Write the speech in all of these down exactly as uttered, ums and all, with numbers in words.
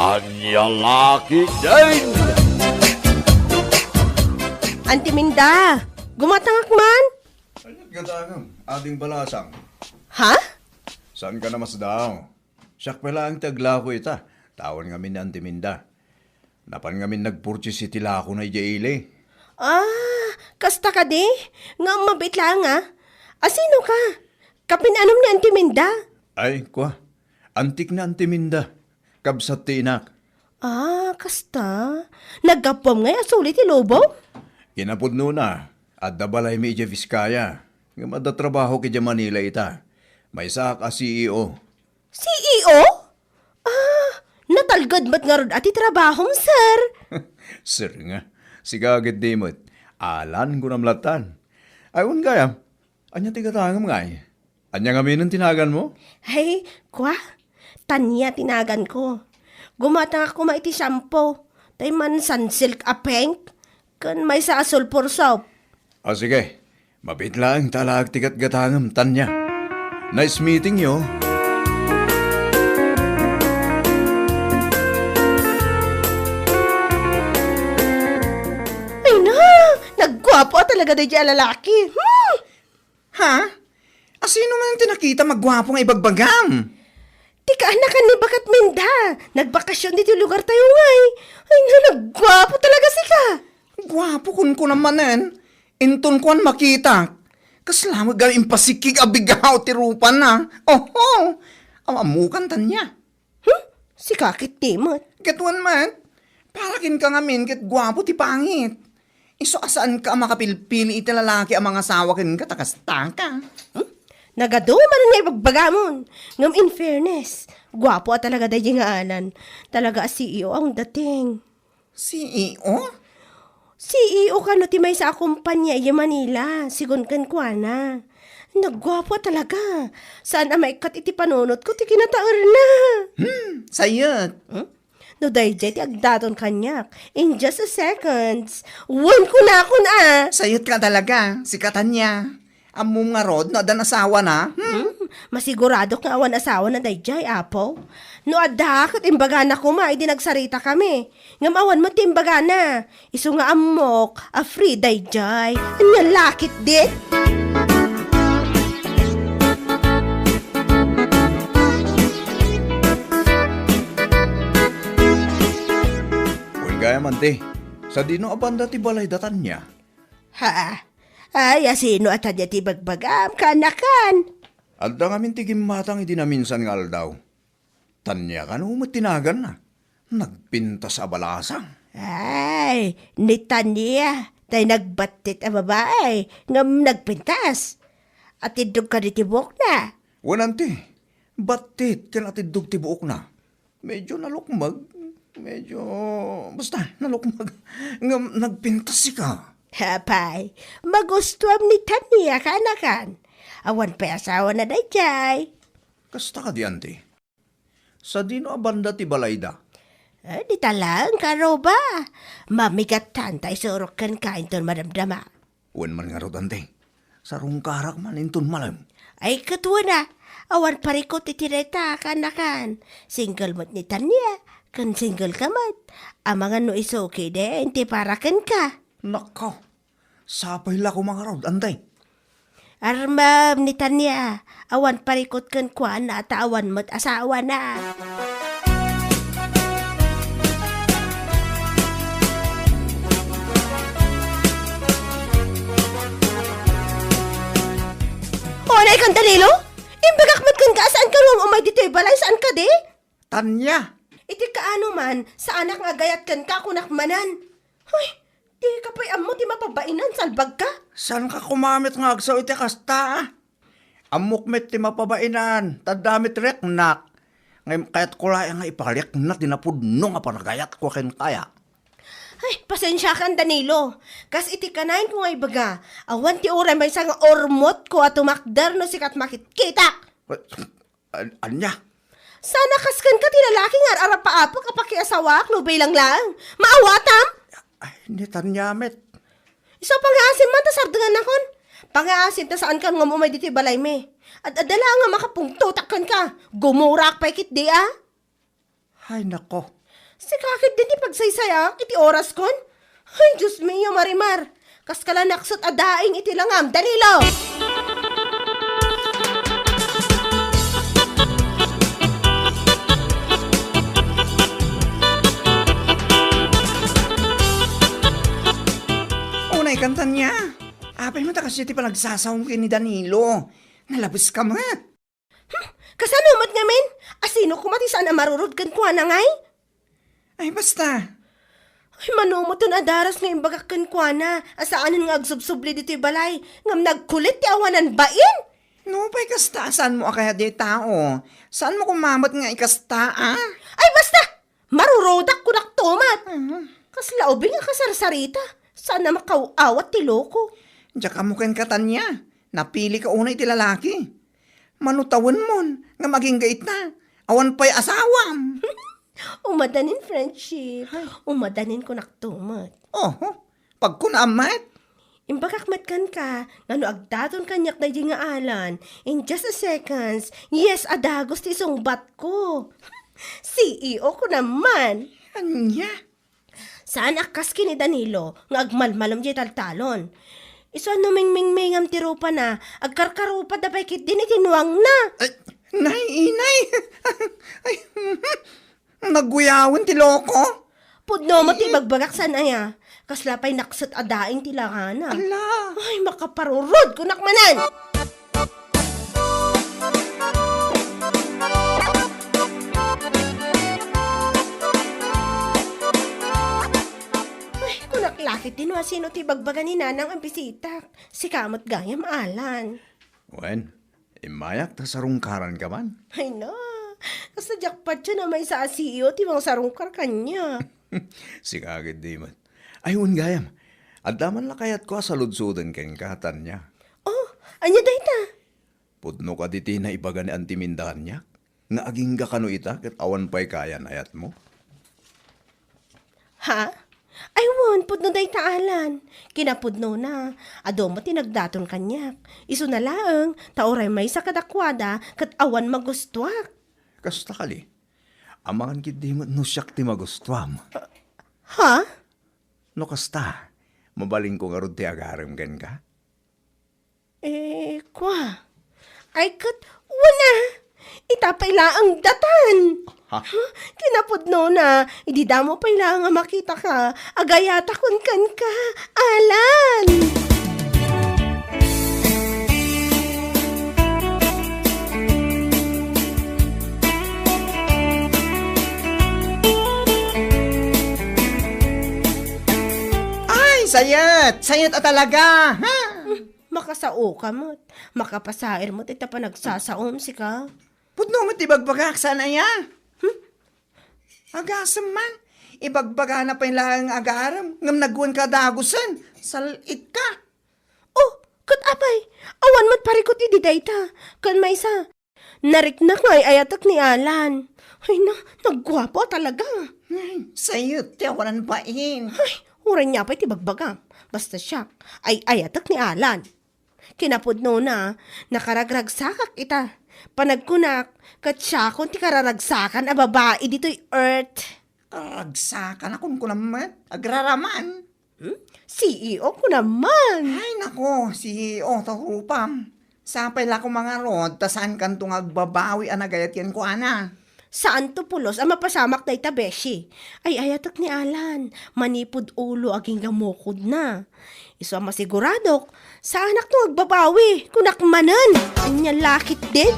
Ania la ketdin? Anti Minda, gumatangak man. Ania gatangem, Ading Balasang? Ha? Saanka namasdaw? Siak pay laeng ti aglako ita. Tawen ngamin ni Anti Minda. Napan ngamin nagpurchase iti lakona idiay ili. Ah, kasta kadi? Nga mabiit laeng, ah. Asino ka? Kapin-anom ni Anti Minda? Ay, kua. Antik ni Anti Minda. Kabsat ti inak. Ah, kasta? Naggapuam ngay a suli ti lubong? Kinapudnona, adda balaymi idiay Vizcaya. Ngem adda trabahok idiay Manila ita. Maysaak a C E O. C E O? Ah, natalged met ngarud a ti trabahom, sir. Sir nga. Sika ketdi met. Alan, kunam lattan. Ay, wen gayam. Ania ti gatangem ngay? Ania ngaminen ti naganmo? Ay, kua? Tania ti naganko. Gumatangak koma iti shampoo. Tay man Sunsilk a pink. Ken maysa a sulfur soap. O sige, mabiit laeng ta alaek ti gatgatangem, Tania. Nice meeting you. Ay na! Nagguapo a talaga daydiay a lalaki. Hmm! Ha? Asino man ti nakitam a guapo nga ibagbagam? Ti kaanakan ni Baket Minda. Nagbakasyon ditoy lugartayo ngay. Ay na, nagguapo talaga sika. Guapo kunkunam manen. Inton kuan makitak, kasla met nga impasikkig a bigaw ti rupana. Oho! Aw, ammokan, Tania. Hmm? Sika ketdi met. Ket wen met, para kenka ngamin ket guapo ti pangit. Isu a saanka a makapilpili iti lalaki a mangasawa kenka ta kastaka. Hmm? Nagadu manen nga ibagbagamon. Ngem in fairness, guapo a talaga daydiay nga Alan. Talaga a C E O ang dating. C E O? C E O kano ti maysa a kompania idiay Manila, sigun kenkuana. Nagguapo a talaga. Saan a maikkat iti panunotko ti kinataerna. Hmm, sayet. Hmm? No daydiay ti agdaton kaniak, in just a seconds, wen kunakon a. Sayet ka talaga, sika Tania. Ammom ngarud no addan asawana? Hmm? Hmm, masiguradok nga awan asawana daydiay, Apo. No adda, ket imbagana koma idi nagsaritakami. Ngem awan met ti imbagana. Isu nga ammok a free daydiay. Ania la ketdi? Wen gayam, Anti, sadino a banda ti balayda, Tania? Ha? Ay, asino a Tania ti ibagbagam, kaanakan? Adda ngamin ti gimmatang idi naminsan nga aldaw. Tania kano met ti naganna. Nagpintas a balasang. Ay, ni Tania, tay nagbattit a babai, ngem nagpintas. Atiddog kadi ti buokna? Wen, Anti, battit ken atiddog ti buokna. Medyo nalukmeg. Medyo, basta, nalukmeg. Ngem nagpintas sika. Apay, magustuam ni Tania, kaanakan. Awan pay asawana daydiay. Kasta kadi, Anti? Sadino a banda ti balayda? Eh, dita laeng, karuba. Mamigattan ta isurok kenka inton madamdama. Wen man ngarud, Anti. Sarungkarak man inton malem. Ay, ket wen a, awan parikut iti dayta, kaanakan. Single met ni Tania, ken single ka met. Amangan no isu ketdin ti para kenka. Nako, sapay la koma ngarud, Anti. Armem ni Tania, awan parikut kenkuana ta awan met asawana. Unay kan, Danilo? Imbagak met kenka a saan ka nga umay ditoy balay, saan kadi? Tania! Iti kaano man, saanak nga agayat kenka, kunak manen. Hoy, dika pay ammo ti mapabainan, salbagka? Saanka koma met nga agsao iti kasta, a? Ammok met ti mapabainan, ta adda met riknak. Ngem kayatko laeng nga iparikna ti napudno nga panagayatko kenka. Ay, pasensiakan, Danilo. Kas iti kanayon ko nga ibaga, awan ti uray maysa nga urmotko a tumakder no sika ti makitkitak. An-, ania? Sana kas kenka ti lalaki nga ar-arapaapek a pakiasawaak no bilang laeng. Maawatam? Ay, ni Tania met. Isu a pangaasim man ta sardengannakon. Pangaasim ta saan kan nga umay ditoy balaymi. Ad-adda laeng nga makapungtotak kenka. Gumurak pay ketdi a. Ay, nako. Sika ketdi ti pagsaysayaak iti oraskon? Ay, Dios mio, Marimar! Kaskala nakset a daing iti langam, Danilo! Unay kan, Tania. Apay met a kasdiay ti panagsasaom ken ni Danilo? Nalabeska met. Hmm, kasano met ngamin? Asino koma ti saan a marurod kenkuana ngay? Ay, basta. Ay, mano met ti adaras nga imbagak kenkuana a saanen nga agsubsubli ditoy balay ngem nagkulit ti awanan bain? Nupay kasta a saanmo a kayat diay tao, saanmo koma met nga ikasta, a? Ay, basta! Marurodak kunak to met. Mhm. Kasla ubing a kasarsarita, saan a makaw-awat ti loko. Diak ammo kenka, Tania. Napilika unay ti lalaki. Mano tawenmon nga agingga ita, awan pay asawam. Umadanin friendship. Ay. Umadanin kunak to met. Oho, pagkunaam met. Imbagak met kenka nga no agdaton kaniak daydi nga Alan, in just a seconds, yes a dagus ti sungbatko. C E O ko naman. Ania? Saan a kas ken ni Danilo nga agmalmalem diay taltalon. Isu a no mingmingmingam ti rupana, agkarkarupatda pay ketdin iti nuangna. Ay, nay, inay! Ay, nagguyawen ti loko? Pudno met ti ibagbagak, saan aya? Kasla pay nakset a daing ti langana. Ala! Ay, makaparurod kunak manen! Ay, kunak la ketdi no asino ti ibagbaga ni Nanang a bisitak. Sika met gayam, Alan. Wen, immayak ta sarungkaranka man. Ay na, kasla diak patien a maysa a C E O ti mangsarungkar kaniak. Sika ketdi met. Ay, wen gayam, adda man la kayatko a saludsoden kenka, Tania. Oh, ania dayta? Pudno kadi ti naibaga ni Anti Minda kaniak nga agingga kano ita ket awan pay kayan-ayatmo? Ha? Ay wen, pudno dayta, Alan. Kinapudnona, adu met ti nagdaton kaniak. Isuna laeng, ta uray maysa kadakuada ket awan magustuak. Kasta kadi, amangan ketdi met no siak ti magustuam. Ha? No kasta, mabalinko ngarud ti agarem kenka? Eh, kua. Ay, ket, wen a. Ita pay laeng datan. Ha? Ha? Kinapudnona, idi damo pay laeng a makitaka, agayatakon kenka. Alan! Ay, sayet! Sayet a talaga! Ha? Makasaoka met. Makapasair met ita panagsasaom, sika. Pudno met ti bagbagak, saan aya? Hmm? Agasem man. Ibagbagana pay laeng agarem, ngem nagwenka dagusen. Sal-itka. Oh, ket apay, awan met parikut idi dayta. Ken maysa, nariknak nga ay-ayatek ni Alan. Ay na, nagguapo a talaga. Ay, sayet ti awanan bain. Ay, uray nia pay ti bagbagam. Basta siak, ay-ayatek ni Alan. Kinapudnona, nakaragragsakak ita. Panagkunak, ket siakon ti kararagsakan a babai ditoy earth. Kararagsakan a kunkunam met, agraraman. Hmm? C E O ko naman. Ay, nako, C E O ta rupam. Sapay la koma ngarud ta saankanto nga agbabawi a nagayat kenkuana. Saanto pulos a mapasamak dayta, beshi. Ay-ayatek ni Alan, manipud ulo agingga mukodna. Isu a masiguradok, saanakto nga agbabawi, kunak manen. Ania la ketdin?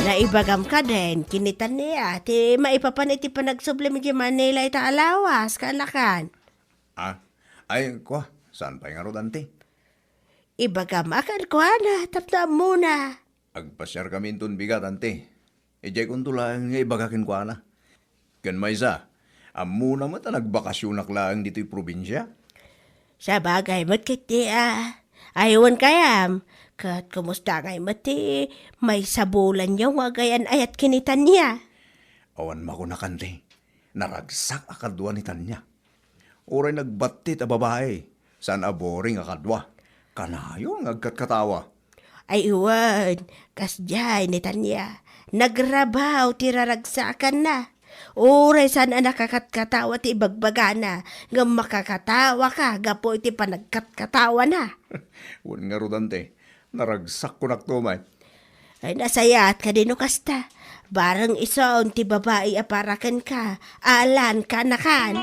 Naibagam kadin, ken ni Tania, ti maipapan iti panagsublim iti Manila ita a lawas, kaanakan. Ah, ay, kua, saan pay ngarud, anti? Ibagam a kenkuana tapno ammona. Agpasiarkami inton bigat, anti. Idiay kunto laeng nga ibaga kenkuana. Ken maysa, ammona met a nagbakasionak laeng ditoy probinsia. Sabagay met ketdi a. Ay, wen gayam, ket kumusta ngay met ti maysa bulanyo nga agayan-ayat ken ni Tania? Awan makunak, anti. Naragsak a kadua ni Tania. Uray nagbattit a babai, saan a boring a kadua. Kanayon nga agkatkatawa. Ay wen, kasdiay ni Tanya. Nagrabaw ti raragsakanna. Uray saan a nakakatkatawa ti ibagbagana, ngem makakatawa ka gapu iti panagkatkatawana. Wen ngarud, Ante, naragsak kunak to met. Ay, nasayaat kadi no kasta. Bareng isun ti babai a para kenka, Alan, kanakan.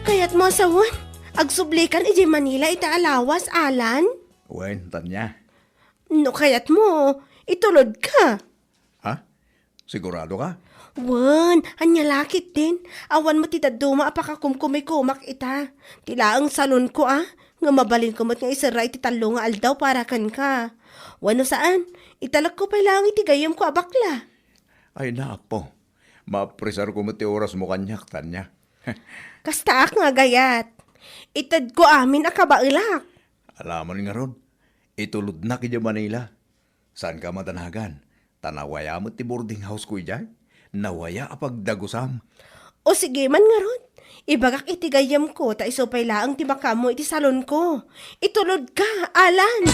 Kayatmo a sawen, agsublikan idiay Manila ita a lawas, Alan? Wen, Tanya. No kayatmo, itulodka. Ha? Sigurado ka? Wen, ania la ketdin? Awan met ti dadduma a pakakumkumikomak ita. Ti laeng salonko a, nga mabalinko met nga iserra iti tallo nga aldaw para kenka. Wenno saan, italekko pay laeng iti gayyemko a bakla. Ay, naakpo. Maapresarko met ti orasmo kaniak, Tanya. Kastaak nga agayat. Itedko amin a kabaelak. Alaman ngarud, itulodnak idiay Manila. Saanka madanagan, ta nawaya met ti boarding house-ko idiay. Nawaya a pagdagusam. O sige man ngarud, ibagak iti gayyemko ta isu pay laeng ti makaammo iti salonko. Itulodka, Alan!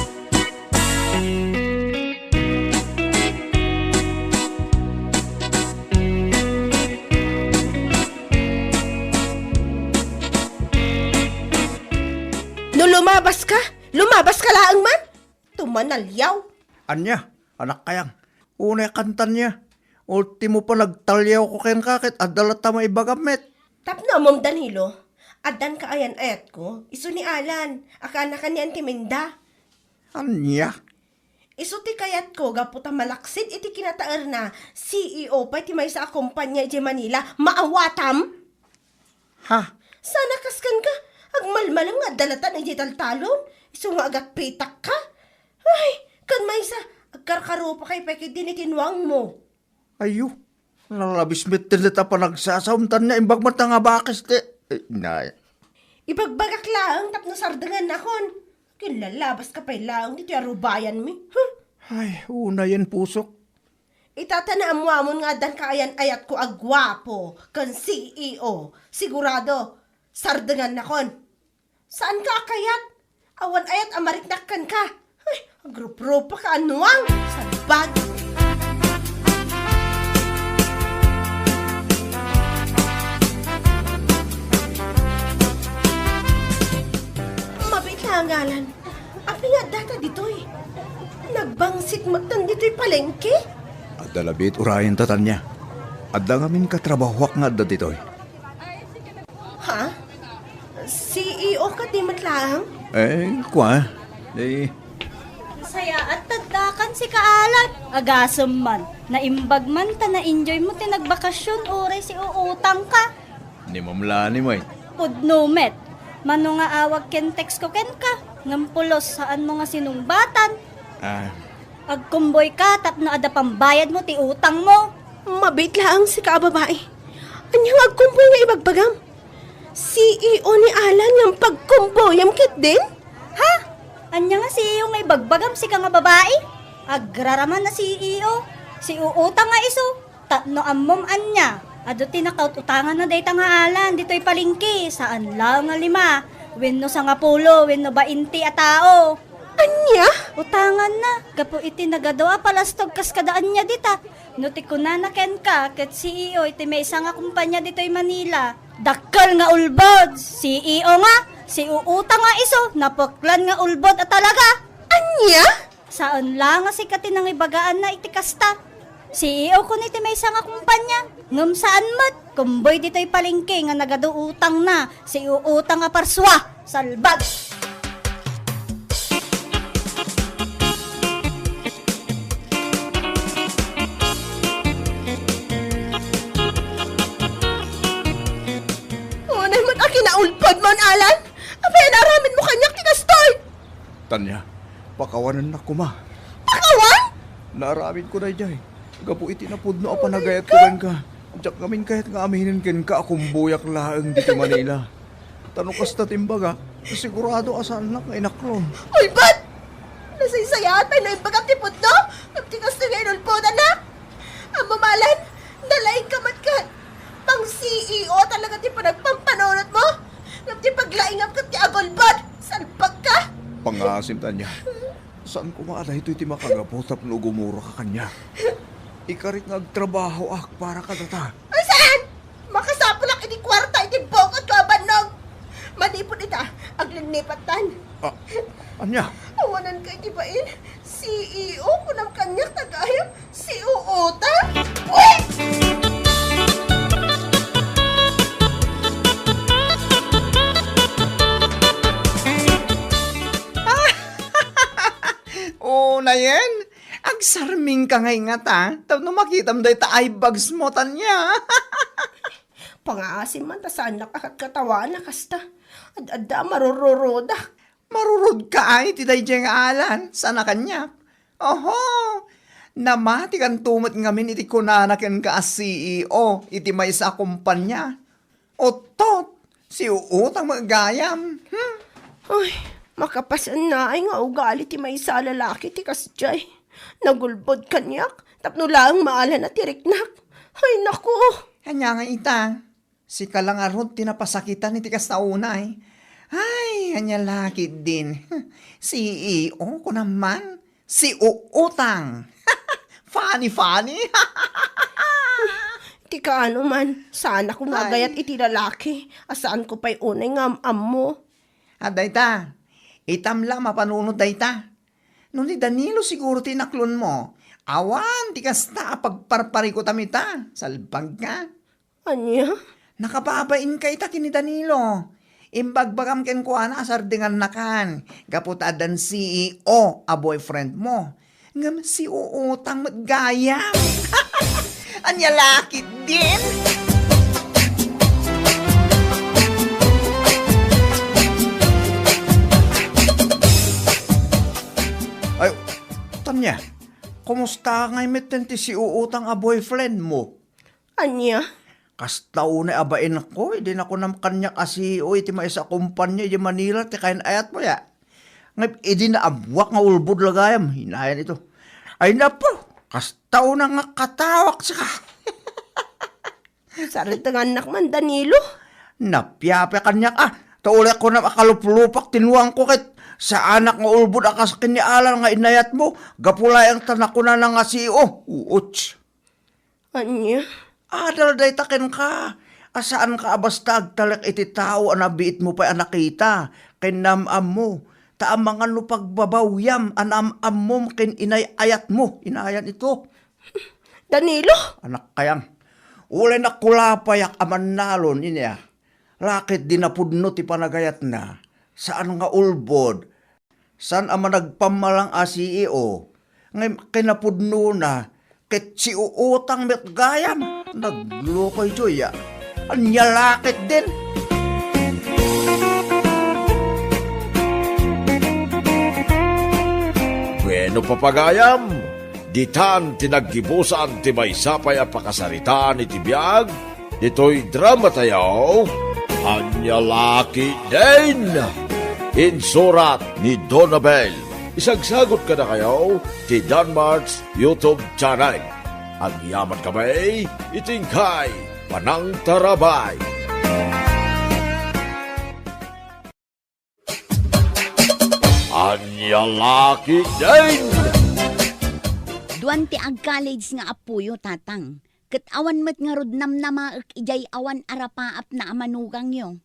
No lumabaska, lumabaska laeng man! Tumanaliaw. Ania, anak kayang? Unay kan Tanya. Ultimo pa nagtaliawko kenka ket adda latta maibagam met. Tapno ammom, Danilo, addan kaayan-ayatko, isu ni Alan, a kaanakan ni Auntie Minda. Ania? Isu ti kayatko gapu ta malaksid iti kinataerna, C E O pay ti maysa a kompanya idiay Manila, maawatam? Ha? Sana kas kenka, agmalmalem nga adda latta idiay taltalon, isu nga agatpitakka. Ay, ken maysa, agkarkarupakay pay ketdin iti nuangmo. Ayyo, nalabis met ti deta panagsasaom, Tanya, imbag met nga bakes ti, eh, nay. Ibagbagak laeng tapno sardengannakon. Kinlalabaska pay laeng ditoy a rubayanmi. Huh? Ay, unayen pusok. Ita ta naammoamon nga addan kaayan-ayatko a guapo ken C E O. Sigurado, sardengannakon. Saanka a kayat? Awan ayat a mariknak kenka. Ay, agruprupa ka, anuang! Salbag! Mabiit la a ngalan. Apay nga addata ditoy? Nagbangsit met ditoy palengke? Adda labi ti urayenta, Tanya. Adda ngamin katrabahoak nga adda ditoy. Ha? C E O ka di met laeng? Eh, kua. Eh. Sayaat taddakan si Kaalan. Agasem man. Naimbag man ta na-enjoy mo ti nagbakasyon uray si uutang ka. Ni Ma'am Lani, may. Pudno met. Mano nga awag ken text ko kenka? Ngem pulos, saan mo nga sinungbatan? Ah. Agkumboy ka tapno adda pambayad mo ti utang mo. Mabiit laeng sika a babai. Ania nga agkumboy nga ibagbagam? C E O ni Alan nga pagkumboyam ketdin? Ha? Ania nga C E O nga ibagbagam, sika nga babai? Agraraman a C E O. Si uutang nga isu. Tapno ammom ania, adu ti nakaut-utanganna dayta nga Alan ditoy palengke, saan la nga lima, wenno sangapulo, wenno bainte a tao. Ania? Utanganna, gapu iti nagadu a palastog kas kada ania dita. No ti kunana kenka, ket C E O iti maysa nga kompanya ditoy Manila. Dakkel nga ulbod, C E O nga, si uutang nga isu, napeklan nga ulbod a talaga. Ania? Saan la nga sika ti nangibagaanna iti kasta. C E O koni ti maysa nga kompanya, ngem saan met. Kumboy ditoy palengke nga nagadu utangna, si uutang a parsua. Salbag! Unay met a kinaulbod mo, Alan! Apay a naaramid mo kaniak ti kastoy? Tanya, pakawanennak koma. Pakawan? Naaramidko daydiay. Gapu iti napudno a panagayatko kenka, diak ngamin kayat nga aminen kenka a kumboyak laeng ditoy Manila. Ta no kasta ti imbagak, sigurado a saannak nga inaklon. Ulbod! Nasaysayaat pay no imbagam ti pudno, ngem ti kastoy nga inulbodannak. Ammom, Alan, Maasim ta ania. Saan koma a daytoy ti makagapu tapno gumuraka kaniak. Ikarik nga agtrabahoak para kadata. Ay, saan? Makasapulak iti kuarta iti bukotko a bannog. Manipud ita, aglinnipattan. Ah, ania? Awananka iti bain. C E O, kunam kaniak, tagayam. Si Uutang? Pwes! Unayen, agsarmingka ngay ngata, tapno makitam dayta eye bags mo, Tania. Pangaasim man ta saannak a katkatawaanna kasta. Ad-adda a marururodak. Marurodka ay iti daydiay nga alan, saan a kaniak. Oho, namatikanto met ngamin iti kunana kenka a C E O iti maysa a kompania. Uttot, si Uutang met gayam. Hmm? Ay, makapasennaay nga ugali ti maysa a lalaki ti kasdiay. Nagulbod kaniak, tapno laeng maalana ti riknak. Ay, naku! Ania nga ita? Sika la ngarud ti napasakitan iti kasta unay. Ay, ania la ketdin. C E O ko naman. Si Uutang. Funny, funny. Ti kaano man, saanak nga agayat iti lalaki a saanko pay unay nga am-ammo. Adda ita, itam la mapanunot dayta. No ni Danilo siguro ti inaklonmo, awan ti kasta a pagparparikutam ita. Salbagka. Ania? Nakababainka ita ken ni Danilo. Imbagbagam kenkuana a sardengannakan gapu ta addan C E O a boyfriendmo. Ngem si Uutang met gayam. Ania la ketdin? Ay, Tania, kumusta ngay metten ti si Uutang a boyfriendmo? Ania? Kasta unay a bainko, idi nakunam kaniak a C E O iti maysa a kompania iti Manila ti kain-ayatmo, ya. Ngem idi naammoak nga ulbod la gayam, inayan ito. Ay napo, kasta unay nga katawak sika. Sardengannak man, Danilo. Napiapia kaniak, ah. Ta uliak kunam a kaluplupak ti nuangko ket saanak nga ulbod a kas ken ni Alan nga inayatmo, gapu laeng ta nakunana nga C E O. Uuch. Ania? Adal dayta kenka, a saanka a basta agtalek iti tao a nabiitmo pay a nakita ken naam-ammo, ta amangan no pagbabawyam a naam-ammom ken inay-ayatmo, inayan ito. Danilo? Anak kayang, ulay nakulapayak a mannalon inia, lakit di napudno ti panagayatna, saan nga ulbod, saan a managpammalang a C E O, ngem kinapudnona, ket si Uutang met gayam. Naglukoy, Joya. Ania lakit din? Bueno, papagayam, ditan ti naggibusan ti maysa pay a pakasaritaan iti biag, ditoy drama tayo, Ania Lakit Din! Insurat ni Donabel. Isagsagot kadakayo ti Danmart's YouTube channel. Agyaman kami iti inkay panangtarabay. Ania Lakit Din! Duan ti ag-college nga appoyo, Tatang, ket awan met ngarud namnamaek idiay awan arapaapna a manugangyo.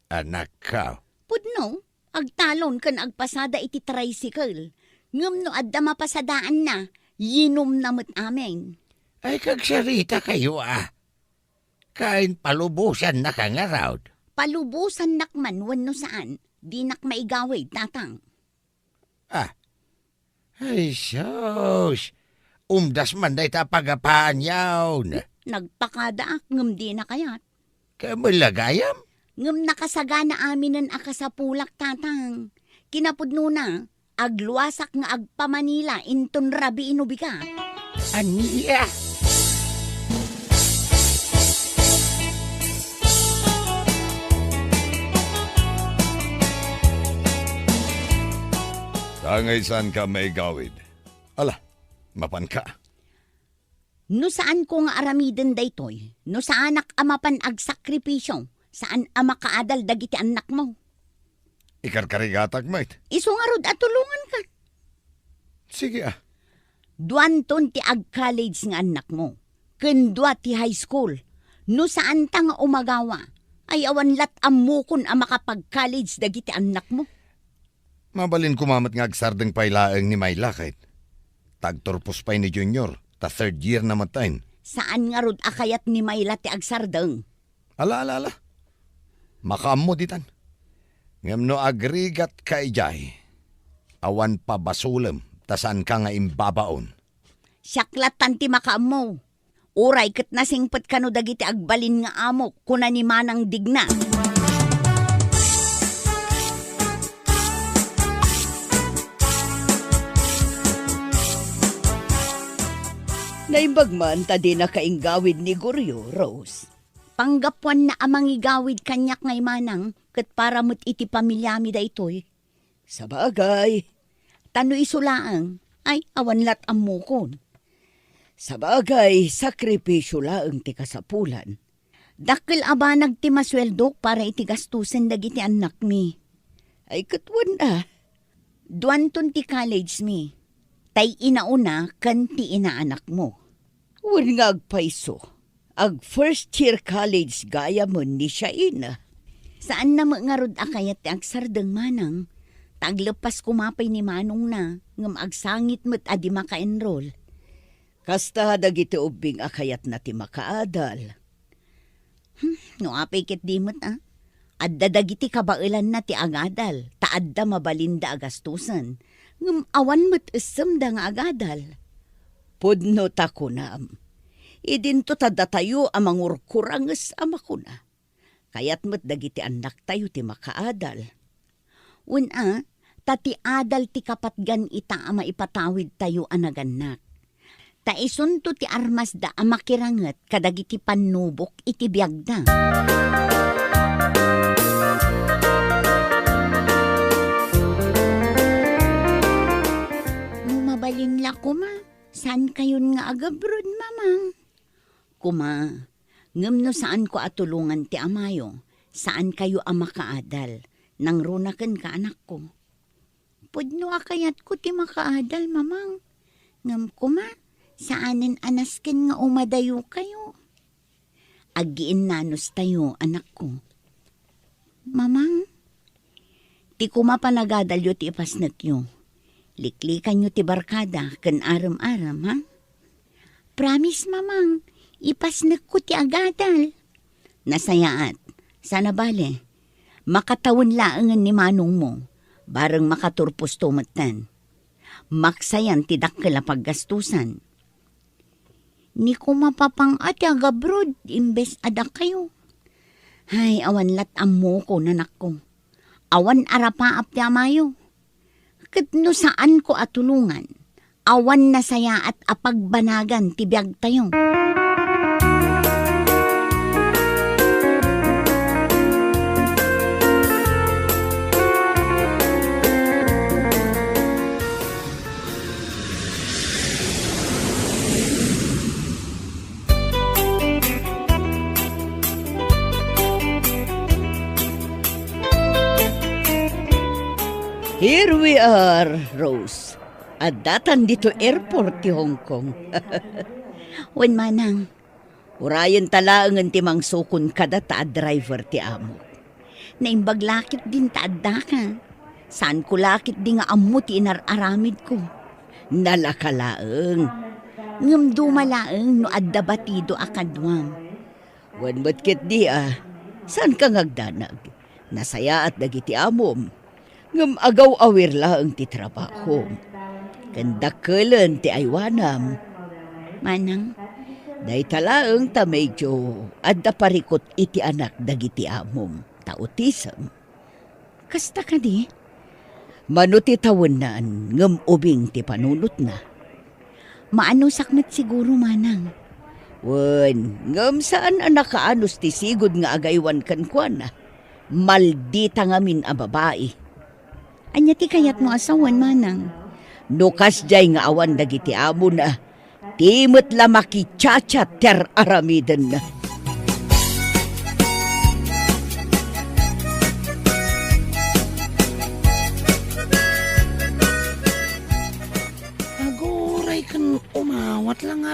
Anakko. Pudno, agtalon ken agpasada iti tricycle. Ngem no adda mapasadaanna, yinumna met amin. Ay, kagsarita kayo, ah. Kain palubosannak ngarud. Palubosannak man wenno saan, dinak maigawid, Tatang. Ah. Ay, sus! Umdas man dayta a pagapaanyon. Nagpakadaak ngem dina kayat. Kaamela gayam? Ngem nakasagana aminen a kasapulak, Tatang. Kinapudnona, agluasak nga agpa-Manila inton rabii no bigat. Ania? Tangay saanka maigawid. Ala, mapanka. No saanko nga aramiden daytoy, no saanak a mapan agsakripisio, saan a makaadal dagiti annakmo. Ikarkarigatak met. Isu ngarud a tulonganka. Sige, a. Duanton ti ag-college nga annakmo, ken dua ti high school. No saanta nga umagawa, ay awan lat ammokon a makapag-college dagiti annakmo. Mabalin koma met nga agsardeng pay laeng ni Myla ket ta agturpos pay ni Junior, ta third year na met. Saan ngarud a kayat ni Myla ti agsardeng? Ala, ala, ala. Makaammo ditan. Ngem no agrigatka idiay, awan pabasolem ta saanka nga imbabaon. Siak lattan ti makaammo. Uray ket nasingpet kano dagiti agbalin nga amok, kuna ni Manang Digna. Naimbag man ta dina kainggawid ni Goryo, Rose. Panggapuanna a mangigawid kaniak ngay manang ket para met iti pamiliami daytoy. Sabagay. Ta no isu laeng, ay awan lat ammokon. Sabagay, sakripisio laeng ti kasapulan. Dakkel a banag ti masueldok para iti gastusen dagiti annakmi. Ay, ket wen a. Duanton ti college mi. Tay inauna ken ti inaanakmo. Wen nga agpayso, ag first year college gayamen ni Shaina. Saanna met ngarud a kayat ti agsardeng manang, ta agleppas koma pay ni manongna, ngem agsangit met a di maka-enroll. Kasta dagiti ubbing a kayatna ti makaadal. Hmm, no apay ket di met, a? Adda dagiti kabaelanna ti agadal, ta adda mabalinda a gastusen. Ngem awan met essemda nga agadal. Pudno ta kunam, idinto ta datayo a mangurkuranges a makuna. Kayat met dagiti annaktayo ti makaadal. Wen a, ta ti adal ti kapatgan ita a maipatawidtayo a nagannak. Ta isunto ti armasda a makiranget kadagiti pannubok iti biagda. No mabalin la koma, saankayon nga agabroad, Mamang? Koma, ngem no saanko a tulongan ti amayo, saankayo a makaadal, nangruna kenka, anakko. Pudno a kayatko ti makaadal, Mamang. Ngem koma, saanen a nasken nga umadayokayo. Aggiinnanustayo, anakko. Mamang, ti koma panagadalyo ti ipasnekyo. Liklikanyo ti barkada ken arem-arem, ha? Promise, Mamang, ipasnekko ti agadal. Nasayaat. Saan a bale, makatawen laengen ni manongmo, bareng makaturposto metten. Maksayan ti dakkel a paggastusan. Ni koma, Papang, a ti agabroad imbes a dakayo. Hay, awan lat ammokon, anakko. Awan arapaap ti amayo. Ket no saanko a tulongan, awan nasayaat a pagbanagan ti biagtayo. Here we are, Rose. Addatan dito airport ti Hong Kong. Wen manang. Urayen ta laengen ti mangsukon kadata a driver ti amo. Naimbag la ketdin ta addaka. Saanko la ketdi nga ammo ti inar-aramidko. Nalaka laeng. Ngem duma laeng no adda batido a kaduam. Wen met ketdi a, saanka nga agdanag. Nasayaat dagiti amom. Ngem agaw-awir laeng ti trabahom. Ken dakkelen ti aywanam. Manang? Dayta laeng ta medio adda parikut iti anak dagiti amom, ta autism. Kasta kadi? Mano ti tawennan, ngem ubing ti panunotna. Maanusak met siguro, manang. Wen, ngem saan a nakaanus ti sigud nga agaywan kenkuana. Maldita ngamin a babai. Ania ti kayatmo a sawen, manang? No kasdiay nga awan dagiti amona, ti met la makichacha ti ar-aramidenna.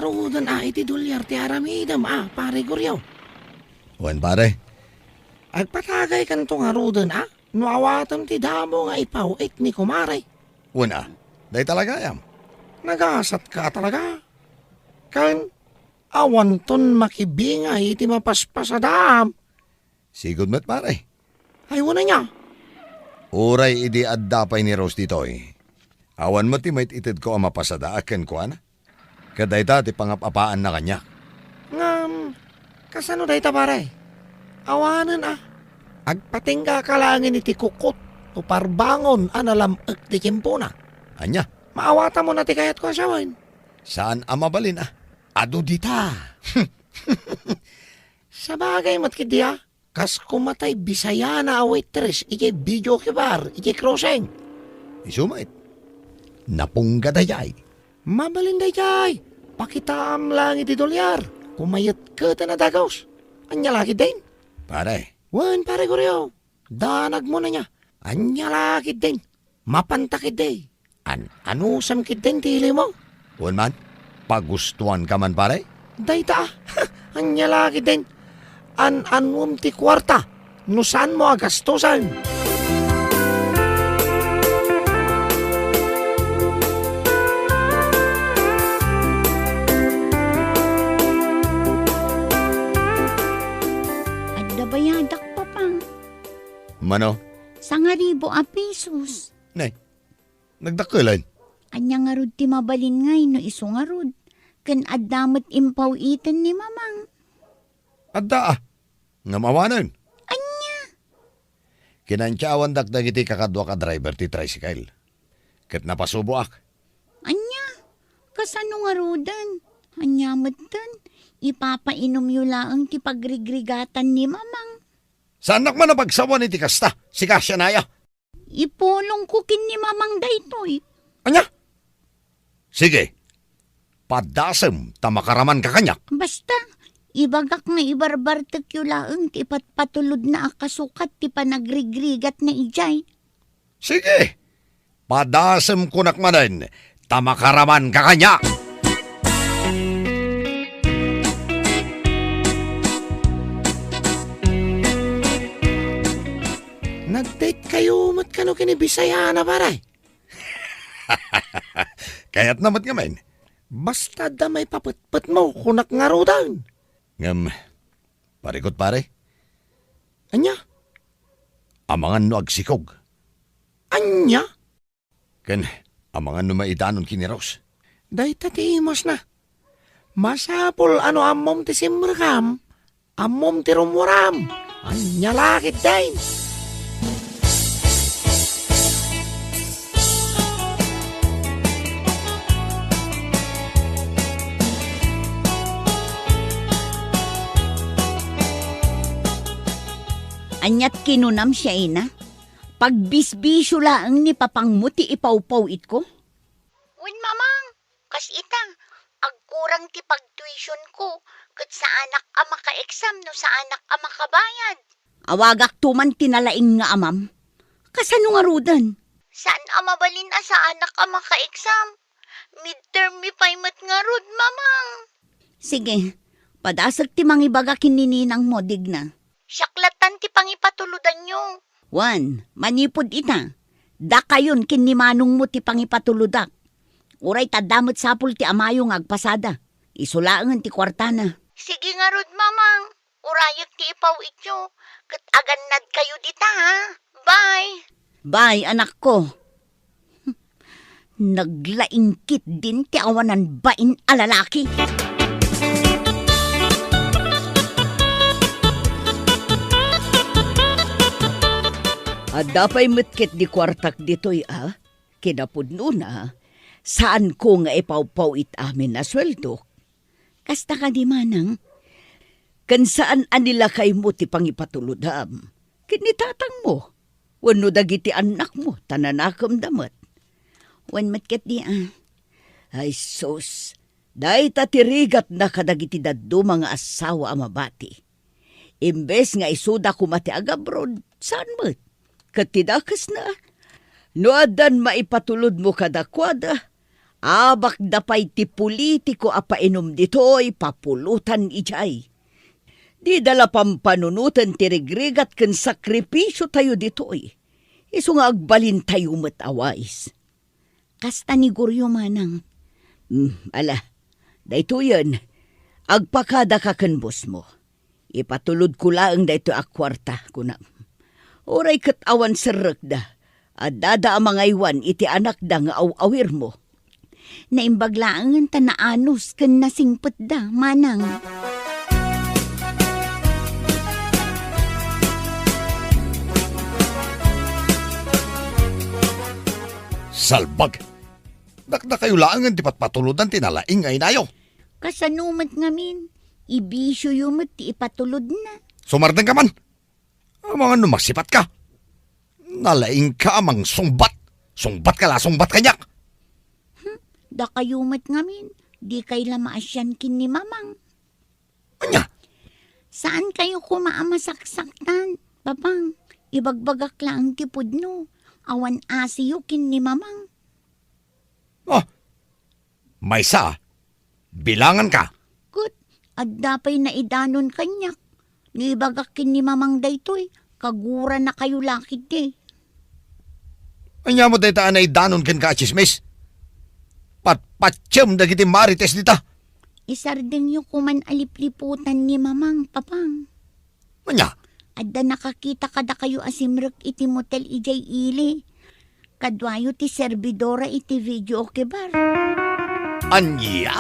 Ngaruden a iti dolyar ti aramidem a, Pare Goryo. Wen, pare. Agpatagaykanto ngaruden a, no awatem ti damo nga ipaw-it ni kumare. Wen a, dayta la gayam. Nagasatka talaga. Ken awanton makibingay iti mapaspasadaam. Sigud met, pare. Ay, wen ania? Uray idi adda pay ni Rose ditoy, awan met ti mait-itedko a mapasadaak kenkuana. Ket dayta ti pangap-apaanna kaniak. Ngem, kasano dayta, pare? Awanen a. Agpatingga ka laengen iti kukot o parbangon a nalam-ek ti tiempona. Ania? Maawatamon a ti kayatko a sawen. Saan a mabalin a. Adu dita. Sabagay met ketdi a. Kas koma tay Bisayana a waitress idiay videoke bar idiay crossing. Isu met. Napungga daydiay. Mabalin daydiay. Pakitaam laeng iti dolyar. Kumayetketen a dagus. Ania la ketdin? Pare. Wen, Pare Goryo. Danagmon ania. Ania la ketdin? Mapanta ketdi. An-anusem ketdin ti ilimo? Wen man, pagustuanka man, pare? Dayta, ania la ketdin? An-anuem ti kuarta no saanmo a gastusen. Adda bayadak, Papa. Mano? Sangaribu a pesos. Nay, nagdakkelen. Ania ngarud ti mabalin ngay no isu ngarud? Ken adda met impaw-iten ni Mamang. Adda a. Ngem awanen. Ania? Kinantiawandak dagiti kakaduak a driver ti tricycle. Ket napasuboak. Ania? Kasano ngaruden? Ania metten? Ipapainomyo laeng ti pagrigrigatan ni Mamang. Saannak man a pagsawan iti kasta, sika sianaya. Ipulongko ken ni Mamang daytoy. Ania? Sige. Padasem ta makaramanka kaniak. Basta, ibagak nga ibarbartekyo laeng ti ipatpatulodna a kasukat ti panagrigrigatna idiay. Sige. Padasem kunak manen ta makaramanka kaniak. Nag-date kayo met kano ken ni Bisayana, pare? Kayatna met ngamin. Basta adda maipapetpetmo, kunak ngaruden. Ngem, parikot, pare. Ania? Amangan no agsikog. Ania? Ken amangan no maidanon ken ni Rose. Dayta ti imasna. Masapul a no ammom ti simrekam, ammom ti rummuram. Ania la ketdin? Aniat kinunam, Shaina? Pagbisbisio laeng ni papangmo ti ipawpaw-itko? Wen, Mamang, kas ita, agkurang ti pagtuitionko, ket saanak a maka-exam no saanak a makabayad. Awagakto man ti nalaing nga amam. Kasano ngaruden? Saan a mabalin a saanak a maka-exam? Midterm mi pay met ngarud, Mamang. Sige, padasek ti mangibaga ken ni ninangmo, Digna. Siak lattan ti pangipatulodanyo. Wen, manipud ita, dakayon ken ni manongmo ti pangipatulodak. Uray ta adda met sapul ti amayo nga agpasada. Isu laengen ti kuartana. Sige ngarud, Mamang. Urayek ti ipaw-ityo, ket agannadkayo dita, ha? Bye! Bye, anakko. Naglaing ketdin ti awanan bain a lalaki. Adda pay met ketdi kuartak ditoy, a? Kinapudnona, saanko nga ipawpaw-it amin a sueldok. Kasta kadi, manang? Ken saan a nilakaymo ti pangipatulodam ken ni tatangmo wenno dagiti annakmo ta nanakemda met? Wen met ketdi, a. Ay sus, dayta ti rigatna kadagiti dadduma nga asawa a mabati. Imbes nga isuda koma ti agabroad, saan met? Ket ti dakesna, no addan maipatulodmo kadakuada, Abakda pay ti politiko a painum ditoy, papulotan idiay. Dida la pampanunoten ti rigrigat ken sakrifisiotayo ditoy. Isu nga agbalintayo met a wais. Kasta ni Goryo, manang. Hmm, ala, daytoyen, agpakadaka ken bossmo. Ipatulodko laeng daytoy a kuarta, kunam. Uray ket awan serrekda, addada a mangaywan iti anakda nga aw-awirmo. Naimbag laengen ta naanus ken nasingpetda, manang. Salbag! Dakdakayo laengen ti patpatulodan ti nalaing nga inayo. Kasano met ngamin? Ibisioyo met ti ipatulodna. Sumardengka man! Amangan no masipatka. Nalaingka a mangsungbat. Sungbatka la, sungbat kaniak. Hmm, dakayo met ngamin, dikay la maasian ken ni Mamang. Ania? Saankayo koma a masaksaktan, Papang. Ibagbagak laeng ti pudno. Awan asiyo ken ni Mamang. Oh, maysa, bilanganka. Ket, adda pay naidanon kaniak. No ibagak ken ni Mamang daytoy, kaguranakayo la ketdi. Ania met dayta a naidanon kenka a tsismis? Patpatiem dagiti marites dita. Isardengyo koman a lipliputan ni Mamang, Papang. Ania? Adda nakakita kadakayo a simrek iti motel idiay ili. Kaduayo ti serbidora iti videoke bar. Ania?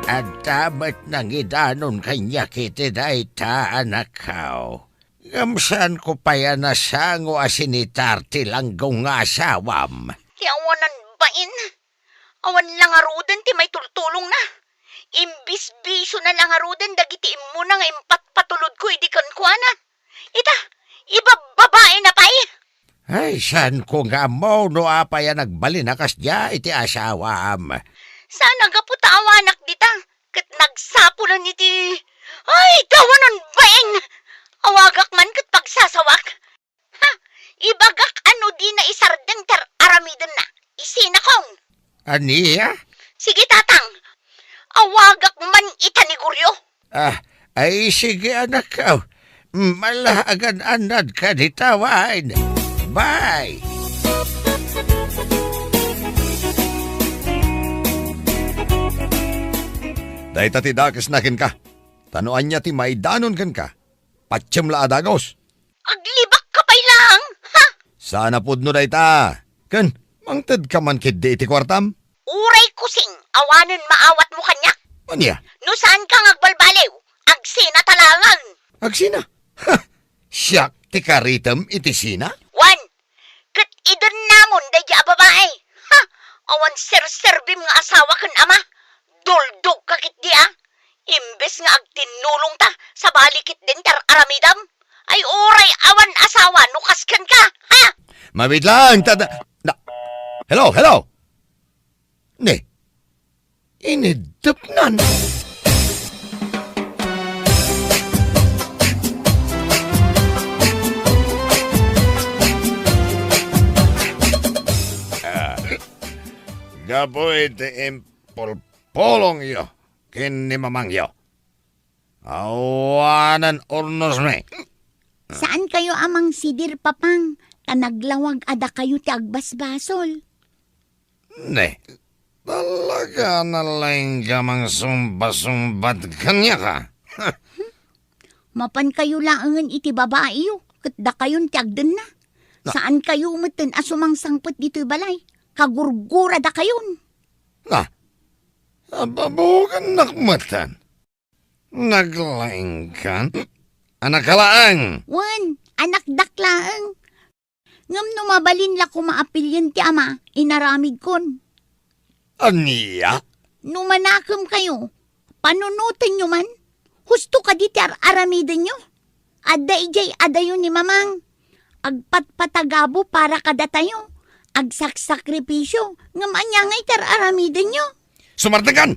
Adda met nangidanon kaniak iti dayta, anakko. Ngem saanko pay a nasango a sinitar ti langgong nga asawam. Ti awanan bain. Awan la ngaruden ti maitultulongna. Imbis bisiona la ngaruden dagiti immuna nga impatpatulodko idi kenkuana. Ita, ibabbabaina pay. Ay, saanko nga ammo no apay a nagbalin a kasdiay iti asawam. Saan a gapu ta awanak dita, ket nagsapulen iti, ay, dawanan bain! Awagak man ket pagsasawak. Ha? Ibagak a no dina isardeng ti ar-aramidenna. Isinakon. Ania? Sige, Tatang. Awagak man ita ni Goryo. Ah, ay, sige, anakko. Malaagan-annad ka ni Tawan. Bye! Dayta ti dakesna kenka. Ta no ania ti maidanon kenka, patiem la a dagus. Aglibakka pay laeng, ha? Saan a pudno dayta. Ken, mangtedka man ketdi iti kuartam? Uray kusing, awanen maawatmo kaniak. Ania? No saanka nga agbalbaliw, agsina ta laeng. Agsina? Ha! Siak ti karitem iti sina? Wen, ket idennamon daydi a babai. Ha! Awan serserbim nga asawa ken ama. Duldogka ketdi a. Imbes nga agtinnulongta sabali ketdin ti ar-aramidem. Ay uray awan asawa no kas kenka, ha? Mabiit laeng, ta, ta, na, hello, hello! Ne, iniddepnan. Ah, gapu iti impulpulongyo ken ni mamangyo. Awanen urnosmi. Saankayo a mangsidir, Papang, ta naglawag a dakayo ti agbasbasol. Ne, talaga a nalaingka a mangsungbat-sungbat kaniak a. Mapankayo laengen iti babaiyo, ket dakayon ti agdenna. Na- Saankayo metten a sumangsangpet ditoy balay. Kagurguradakayon. Na, ababugannak metten. Naglaingkan? Anakka laeng? Wen, anakdak laeng. Ngem no mabalin la koma a pilien ti ama, inaramidkon. Ania? No manakemkayo, panunotenyo man. Husto kadi ti ar-aramidenyo. Adda idiay adayo ni Mamang. Agpatpatagabo para kadatayo. Agsaksakripisio. Ngem ania ngay ti ar-aramidenyo? Sumardengkan!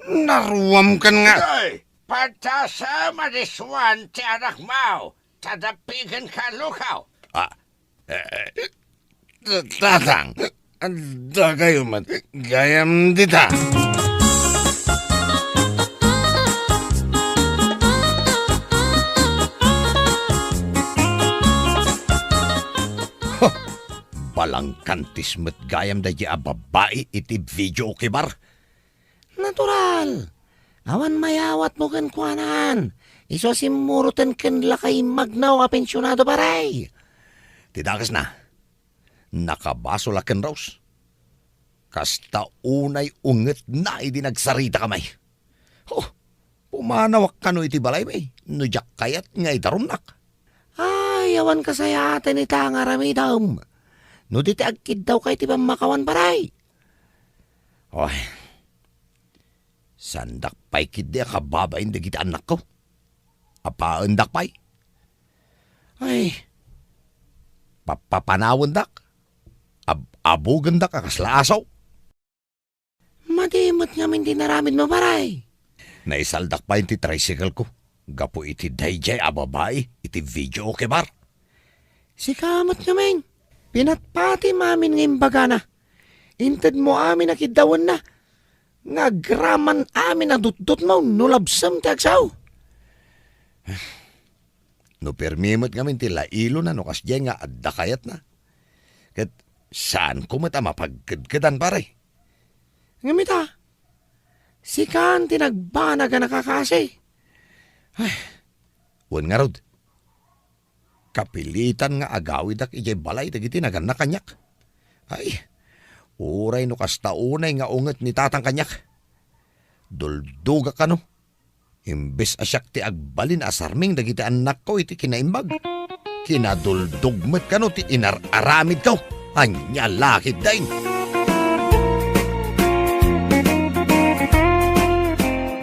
Naruamkan nga. Ay! Patasem a disuan ti anakmo, ta dapigenka, lukaw. Ah, eh, Tatang, adda kayo met gayam dita. Huh, balangkantis met gayam daydi a babai iti videoke bar. Natural. Awan mayawatmo kenkuana. Isu a simmuroten ken lakay magnaw a pensionado, pare. Ti dakesna, nakabasol a ken Rose. Kasta unay ungetna idi nagsaritakami. Oh, pumanawak kano iti balaymi, no diak kayat nga idarumnak. Ay, awan kasayaatan ita nga aramidem. No di ti agkiddawka iti pammakawan, pare. Oy, saandak pay ketdi a kababain dagiti annakko. Apaendak pay. Ay, papapanawendak. Ab-, abugendak a kasla aso. Madi met ngamin ti naramidmo, pare. Naisaldak pay ti tricycle ko gapu iti daydiay a babai iti videoke bar. Sika met ngamin, pinatpatim amin nga imbagana. Intedmo amin a kiddawenna, nga agraman amin a dutdotmo no labsem ti agsao. No permi met ngamin ti lailona no kasdiay nga adda kayatna, ket saanko met a mapagkedkedan, pare. Ngem ita, sikan ti nagbanag a nakakaasi. Ay, wen ngarud, kapilitan nga agawidak idiay balay dagiti nagannak kaniak. Ay, uray no kasta unay nga unget ni Tatang kaniak. Duldogak kano. Imbes a siak ti agbalin a sarming dagiti annakko iti kinaimbag, kinaduldog met kano ti inar-aramidko. Ania la ketdin?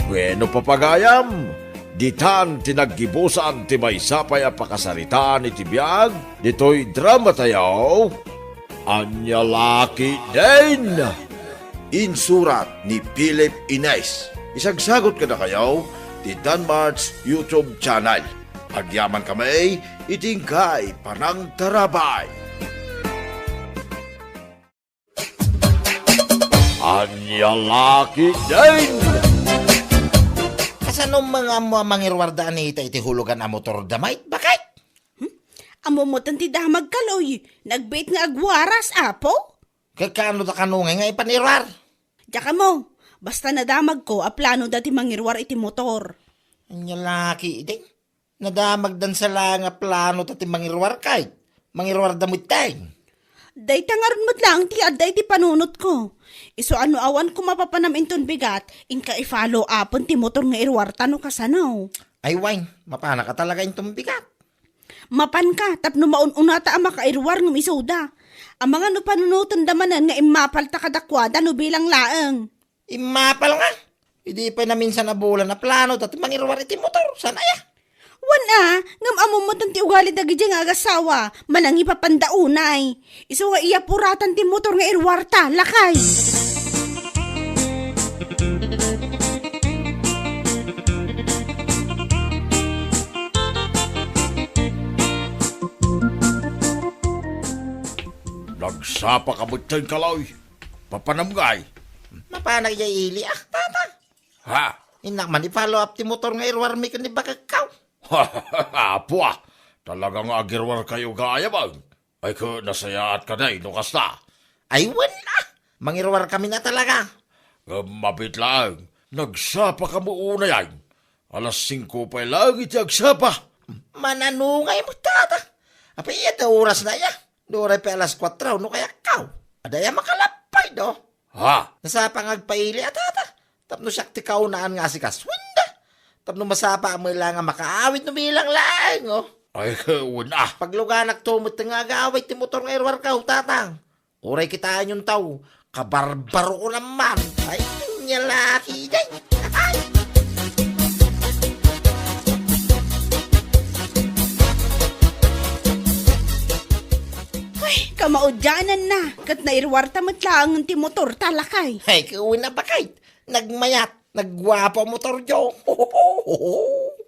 Wenno, papagayam, ditan ti naggibusan ti maysa pay a pakasaritaan iti biag ditoy dramatayo. Ania la ketdin? Insurat ni Philip Ines. Isagsagut kadakayo ti Danmart's YouTube channel. Agyamankami iti inkay panangtarabay. Ania la ketdin? Kasano nga ammo a mangiruar da Anita iti hulugan a motor da, Mike? Bakit? Hmm? Ammo met ti damag, Kaloy. Nagbiit nga agwaras, apo? Ket kaano da kano ngay nga ipaniruar? Diak ammo, basta nadamagko a plano da ti mangiruar iti motor. Ania la ketdin? Nadamagdan sa la nga plano ta ti mangiruar kay mangiruar da met tay. Dayta ngarud met laeng ti adda iti panunotko. Isu a no awan ko mapapanam inton bigat, inka i-follow upen ti motor nga iruarta no kasano. Ay, wen, mapanaka talaga inton bigat. Mapanka tapno maun-unata a makairuar ngem isuda. Amangan no panunotenda manen nga immapalta kadakuada no bilang laeng. Immapal nga. Idi pay naminsan a bulan a plano ta ti mangiruar iti motor. Saan aya? Wen a, ngem ammo met ti ugali dagiti nga agasawa, manangipapanda unay. Isu nga iyapuratan ti motor nga iruarta, lakay. Nagsapa ka met, Kaloy. Papanam ngay? Mapanak ya ili, ah, tata. Ha? Innak man i-follow up ti motor nga iruarmi ken ni bakekko. Apo, ah. Talaga nga agiruar kayo gayam, ah. Ay, ket nasayaat ka day no kasta. Ay, wen, ah. Mangiruar kami na talaga. Ngem mabit laeng, nagsapa ka mo unay, ay. Alas singko pay laeng iti agsapa. Mananungay mo, tata. Apay, iya ta oras na iya. Duray pay alas kuatro, no kayakkaw. Adaya makalappay, do. Ha? Nasapa nga agpaili a tata. Tapno siak ti kaunaan nga asikasuenda. Tapno masapa a mela nga makaawid no bilang laeng, oh. Ay, wen a. Pagluganak to met nga agawid ti motor nga iruarkaw, tatang. Uray kitaenyon taw, kabarbaroon man. Ay, nia la ketdin. Ay. Ay, kamaudianan na, ket nairuarta met laeng ti motor, talakay. Ay, ket wen a bakit. Nagmayat. Nagguapo a motoryo.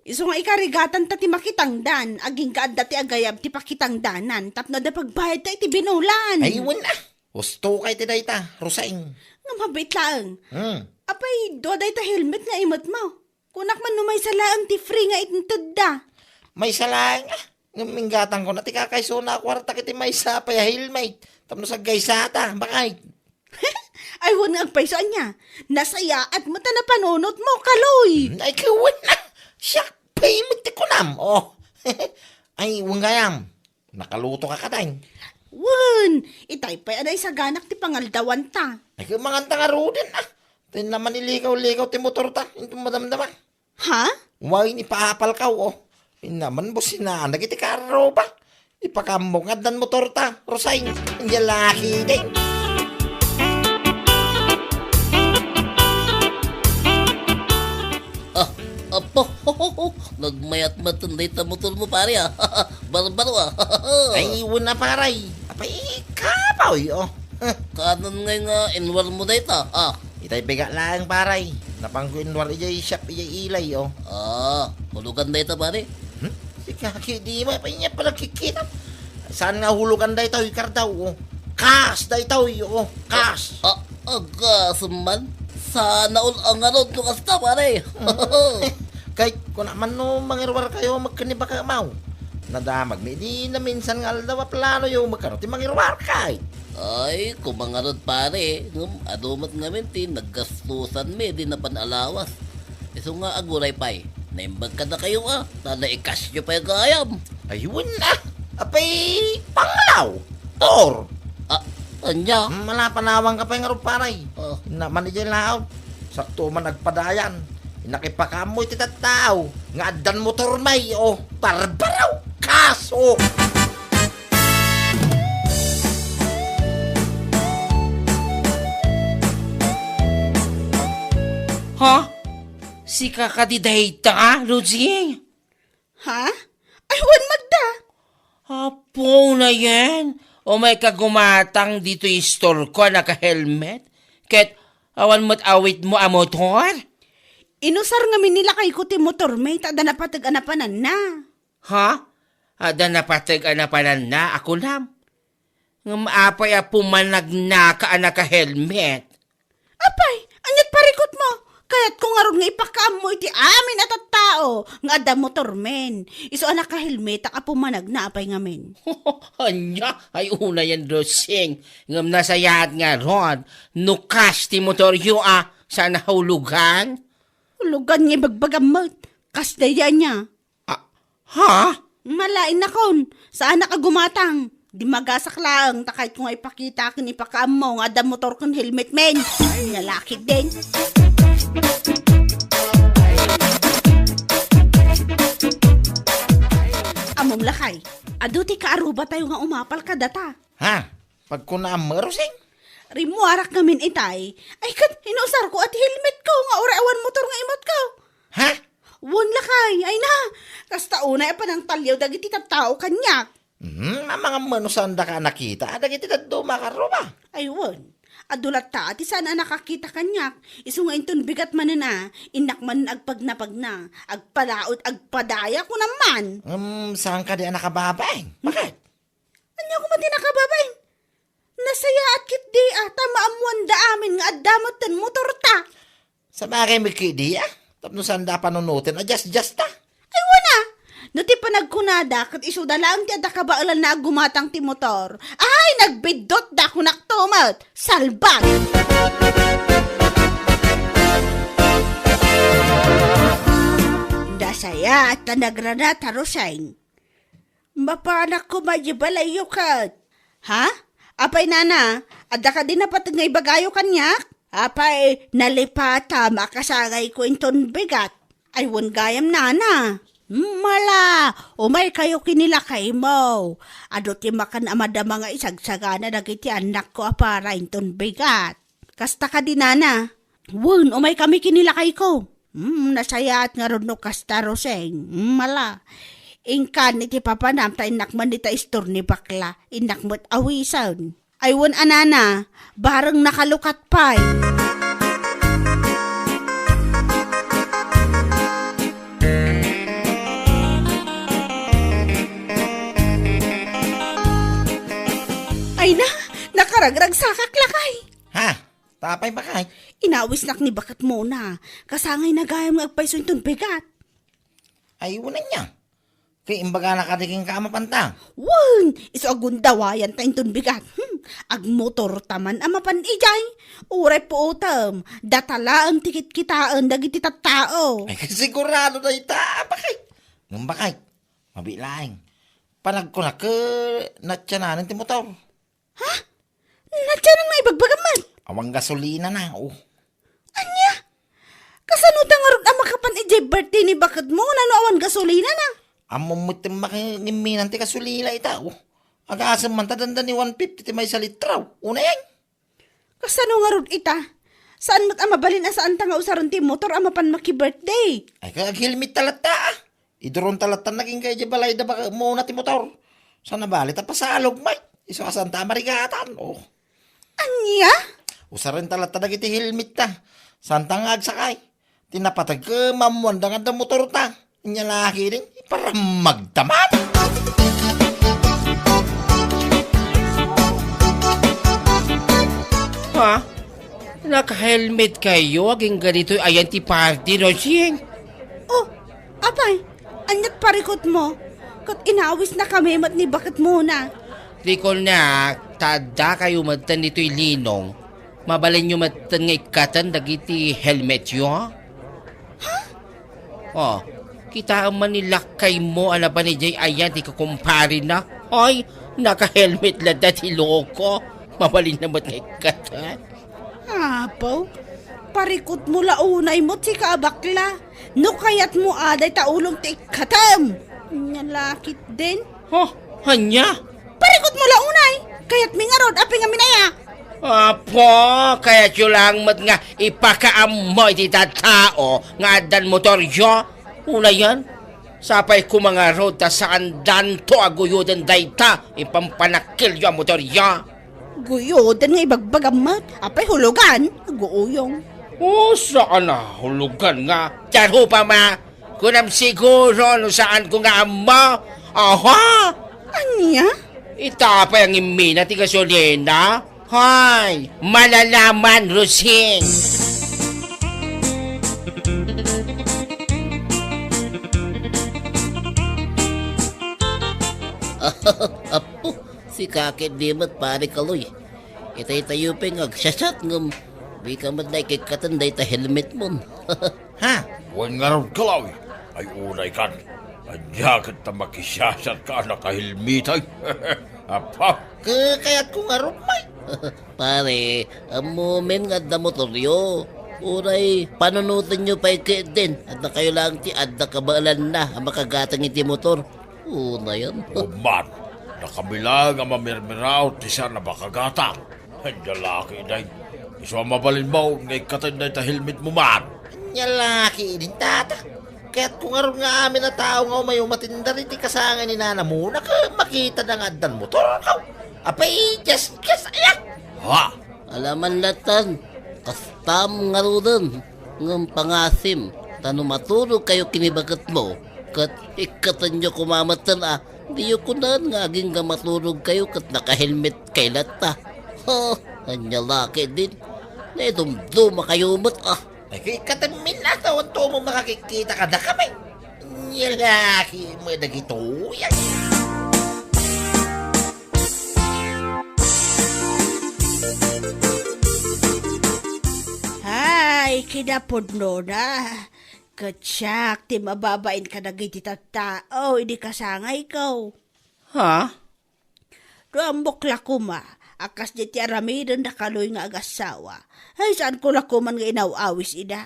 Isu nga ikarigatanta ti makitangdan, agingga adda ti agayab ti pakitangdanan, tapno adda pagbayadta iti binulan. Ay, wen a. Husto kay ti dayta, Roseng. Ngem habit laeng. Hmm. Apay, dua dayta helmet nga imetmo. Kunak man no maysa laeng ti free nga intedda. Maysa laeng, ah. Ngem inggatangko na ti kakaysona a kuarta iti maysa pay a helmet. Tapno saggaysata, bakay. Ay, wen nga agpayso ania. Nasayaat met a napanunotmo, Kaloy. Hmm, ay, wen na. Siak pay met ti kunam. Oh. Ay, wen gayam. Nakaluto ka kadain. Wen, itay pay a naisaganak ti pangaldawanta. Ay, kemanganta ngaruden, ah. Tay naman ilikaw-likaw ti motorta. Inton madamdama. Ha? Wen, ipaapalkaw, oh. Innaman busina, dagiti karro ba? Ipakaammo nga addan motorta, Roseng. Ania lakay din. Ah, apo, nagmayat met dayta motormo, pare, ah. Barbaro, ah. Ay, wen a, pare. Apay, kabaw, oh. Kanan ngay nga inwarmo dayta, ah. Itay bigat laeng, pare. Napangko inwar idiay shop idiay ilay, oh. Ah, hulugan dayta, pare. Hmm? Sika, ki, di mo, apay ania panagkikita. Saan nga hulugan daytoy, Kardaw, oh? Kas daytoy, oh. Kas. Ah, aga, summan. Sana all ang ngarud no kasta, pare. Kay, kuna man no, mangiruar kayo, magkani baka maw. Nadamag mi, di na minsan nga aldaw a plano yo, magkano ti mangiruar kay. Ay, kumangarod pare, ngem adu met ngamin ti naggastusan mi di napan alawas. Isu nga aguray pay, naimbag kadakayo a, ta naikasyo pay gayam. Ay, wen na. Apay, pangalaw. Tor. Ah, anya? Hmm, mala, panawang ka pay ngarud, pare. Oh. Naman ijay laot. Sakto man agpadayan. Nakipakaammo iti tattao nga addan motor may, oh, barbaro. Kaso. Ha? Sika kadi dayta, Lucy? Ha? Ay, wen, Magda. Apo na yan. Umay ka gumatang ditoy store ko a naka-helmet. Ket awan met awitmo a motor? Inusar ngamin ni lakayko ti motor, may ta adda napateg a napananna. Ha? Adda napateg a napananna, a kunam? Ngem apay a pumanagnaka a naka-helmet? Apay, ania't parikutmo? Kayatko ngarud nga ipakaammo iti amin a tattao nga adda motormen. Isu a naka-helmetak a pumanagna, apay ngamin. Ania? Ay, unayen, Rosing. Ngem nasayaat ngarud no kas ti motoryo a saan a hulugan? Hulugan nga ibagbagam met. Kas daydi ania? Ah, ha? Mala, innakon, saanak a gumatang. Dimagasak laeng, ta kayatko nga ipakita ken ipakaammo nga adda motor ken helmet men. Nia lakay din. Ammom lakay, adu ti kaarubatayo nga umapal kadata. Ha? Pagkunaam, Rosing? Rimmuarak ngamin itay. Ay, ket inusarko a ti helmetko nga uray awan motor nga imatko. Ha? Wen lakay, ay na. Kasta unay a panangtaliaw dagiti tattao kaniak. Hmm, amangan met no saandaka a nakita dagiti dadduma a karro ba? Ay, wen. Adu latta ti saan a nakakita kaniak. Isu nga inton bigat manen a, innak manen agpagnapagna. Agpadaut, agpadaya, kunam man. Hmm, saan kadi a nakababain? Bakit? Ania koma ti nakababain? Nasayaat ketdi a, ta maammoanda amin nga adda metten motorta. Sabagay met ketdi a, tapno saanda a panunoten a jasjasta. Ay, wen a. No ti panagkunada, ket isuda laeng ti adda kabaelanna a gumatang ti motor. Ay, nagbiddutda, kunakto met. Salbag! Nasayaat ta nagrana, Taruseng. Mapanak koma idiay balayyo ket. Ha? Apay, nana, adda kadi napateg nga ibagayo kaniak? Apay, nalipatam a kasangayko inton bigat. Ay, wen gayam, nana. Mala, umaykayo ken ni lakaymo. Adu ti makan a madama nga isagsagana dagiti annakko a para inton bigat. Kasta kadi, nana? Wen, umaykami ken ni lakayko. Hmm, nasayaat ngarud no kasta, Roseng. Hmm, mala. Inkan iti papanam ta innak man dita istor ni bakla. Innak met awisen. Ay, wen a, nana, bareng nakalukat pay. Ina, nakaragragsakak lakay. Ha? Tapay bakay? Inawisnak ni baketmona. Kasangayna gayam nga agpayso inton bigat. Ay, unan niya. Kay imbagana kadi kenka a mapanta. Wen, isu a gundawayanta inton bigat. Hmm, agmotorta man a mapan idiay. Uray puotem, data laeng ti kitkitaen dagiti tattao. Ay, sigurado dayta, bakay. Ngem bakay, mabiit laeng. Panagkunak, natiananen ti motor. Ha? Natianan nga ibagbagam met? Awan gasolinana, oh. Ania? Kasano ta ngarud a makapan idiay birthday ni baketmona no awan gasolinana? Ammom met ti makangimminan ti gasolina ita, oh. Agasem man ta dandani one fifty ti maysa litro. Unayen. Kasano ngarud ita? Saan met a mabalin a saanta nga usaren ti motor a mapan maki-birthday? Ay, kay aghelmet ta latta, ah. Iduronta latta nagingga idiay balayda baketmona ti motor. Saan a bali ta pasalog met. Isu a saanta a marigatan, oh. Ania? Usarenta latta dagiti helmetta. Saanta nga agsakay. Ti napateg, mammuanda nga adda motorta. Ania lakay, paramagta man. Ha? Naka-helmet kayo? Agingga ditoy ayan ti party, Rosing? Oh, apay, aniat parikutmo? Ket inawisnakami met ni baketmona. Rikolnak, ta addakayo metten ditoy linong. Mabalinyo metten nga ikkaten dagiti helmetyo? Ha? Oh, kitaem man ni lakkaymo a napan idiay ayan ti kakumparina. Ay, naka-helmet latta ti loko. Mabalinna met nga ikkaten. Apo, parikutmo la unay met sika a bakla. No kayatmo a dayta ulom ti ikkatem. Ania lakay din. Huh, ania? Parikutmo la unay. Kayatmi ngarud a pingaminaya. Apo, kayatyo lang met nga ipakaammo iti tattao nga addan motoryo. Unayen, sapay koma ngarud ta saandanto a guyoden dayta impampanakkelyo a motoryo. Guyoden nga ibagbagam met. Apay hulugan? Aguuyong. O, saan a hulugan nga? Diaro pa ma. Kunam siguro no saanko nga ammo. Aha! Ania? Ita pay ang imina ti gasolina? Hay, malalaman, Rosing. Apo, sika ketdi met, Pare Kaloy. Itaytayo pay nga agsiasat ngem dika met la ikikkaten dayta helmetmon. Ha? Wen ngarud, Kaloy. Ay, unay kan. Ania ket ta makisiasat ka a nakahelmetay? Apa? Ke-, kayatko ngarud met. Pare, ammomin nga adda motoryo. Uray, panunotenyo pay ketdin. Adda kayo lang ti adda kabaelanna a makagatang iti motor. Unayen. Umman, nakamilang a mamirmiraw ti saan a makagatang. Ania lakay, Day. Isu a mabalinmo nga ikkaten dayta helmetmo man. Ania lakay, Day, tata. Kayatko ngarud nga amin a tao nga umayumatinda iti kasangay ni nanamona ket makitada nga addan motor. Aw, apay, just, just, ayak! Ha? Alaman latan, kastam ngaruden, ngem pangasim, ta no maturog kayo ken ni baketmo, ket ikkatenyo koma metten a, diyo kunan nga agingga maturog kayo ket nakahelmet kay latta. Ha, ania lakay din, naidumduma kayo met a. Ay, kay katemmin na, awan to mo makakikita kadakami. Nia lakay mo dagitoy. Hay, kinapudnona. Ket siak ti mababain kadagiti tattao idi kasangayko. Ha? No ammok la koma a kasdi ti aramiden da Kaloy nga agassawa, ay, saanko la koman nga inaw-awis ida.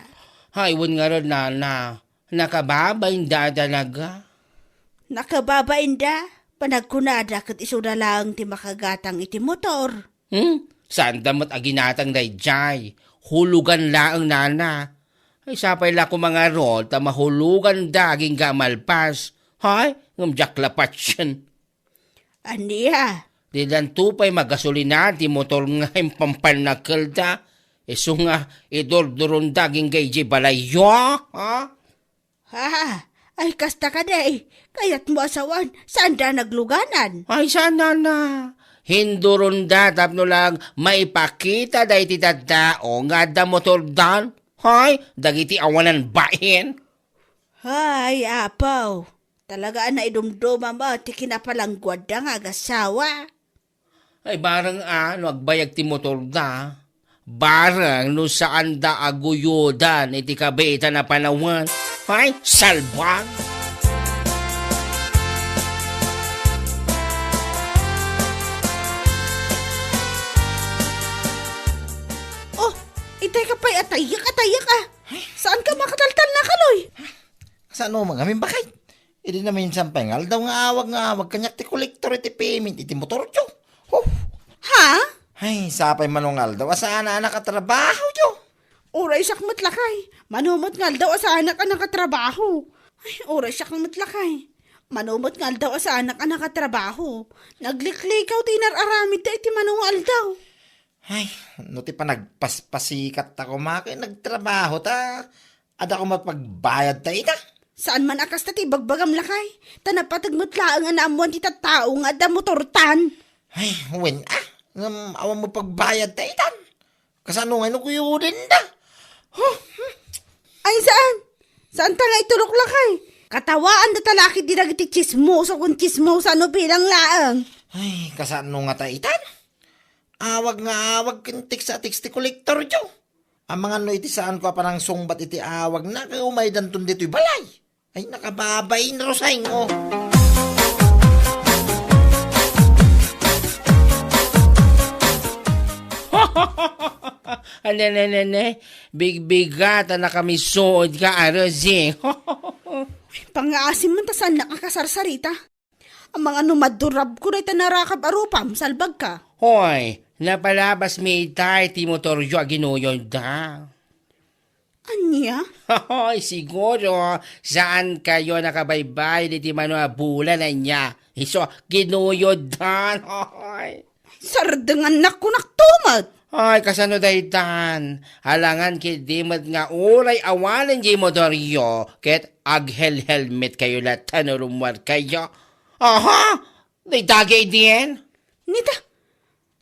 Hay, wen ngarud, nana, nakababainda a talaga. Nakababainda? Panagkunada ket isu da laeng ti makagatang iti motor. Hmm? Saanda met a ginatang daydiay. Hulugan laeng, nana. Ay, sapay la koma ngarud ta mahuluganda agingga a malpas. Hay, ngem diak la patien. Ania? Didanto pay magasolina ti motor nga impampanakkelda, isu nga idurduronda agingga idiay balayyo, ha? Ha? Ay, kasta kadi, kayatmo a sawen, saanda nagluganan? Ay, saan, nana. Hinduronda tapno lang maipakita daydi tattao nga adda motordan. Hay, dagiti awanan bain. Hay, apaw. Talaga a naidumduma met ti kinapalangguadda nga agasawa. Ay, bareng a, no agbayag ti motorda. Bareng no saanda a guyodan iti kabiitan a panawen. Ay, salbag! Oh, itay ka pay, atayek, atayek, ah. Ay. Saan ka makataltal na, Kaloy? Kasano man ngamin bakay? Idi naminsan pay nga aldaw nga awag nga awag kaniak ti kolektor iti payment iti motoryo. Huh! Ha? Ay, sapay mano nga aldaw a saan a nakatrabahoyo. Uray siak met lakay. Mano met nga aldaw a saanak a nakatrabaho. Ay, uray siak met lakay. Mano met nga aldaw a saanak a nakatrabaho. Nagliklikaw ti inar-aramidda iti mano nga aldaw. Ay, no ti panagpaspasikatko koma ket nagtrabaho ta, adda koma pagbayadta ita. Saan man a kasta ti ibagbagam, lakay. Ta napateg met laeng a naammoan ti tattao nga adda motortan. Ay, wen, ah, ngem awan met pagbayadta itan. Kasano ngay no kuyodenda? Huh? Ay, saan? Saan ta nga itulok, lakay? Katawaanda ta lakay di dagiti tsismoso kun tsismosa no bilang laeng. Ay, kasano nga ta itan? Awag nga awag ken text a text ti kolektoryo. Amangan no iti saanko a panangsungbat iti awagna, ket umaydanton ditoy balay. Ay, nakababain, Roseng, oh. Ane, ne, ne, ne. Bigbigat a nakamisuod ka, a Roseng. Pangngaasim man ta saannak a kasarsarita. Amangan no madurabko dayta narakab a rupam, salbagka. Hoy, napalabasmi itay ti motoryo a ginuyodda. Ania? Hoy, siguro, saan kayo nakabaybay diti mano a bulan ania. Isu, ginuyoddan. Hoy. Sardengannak kunak tumet. Ay, kasano daytan? Alangan ket di met nga uray awanen di motoryo, ket aghelhelmet kayo latta no rummuar kayo. Aha! Dayta gayden? Nita,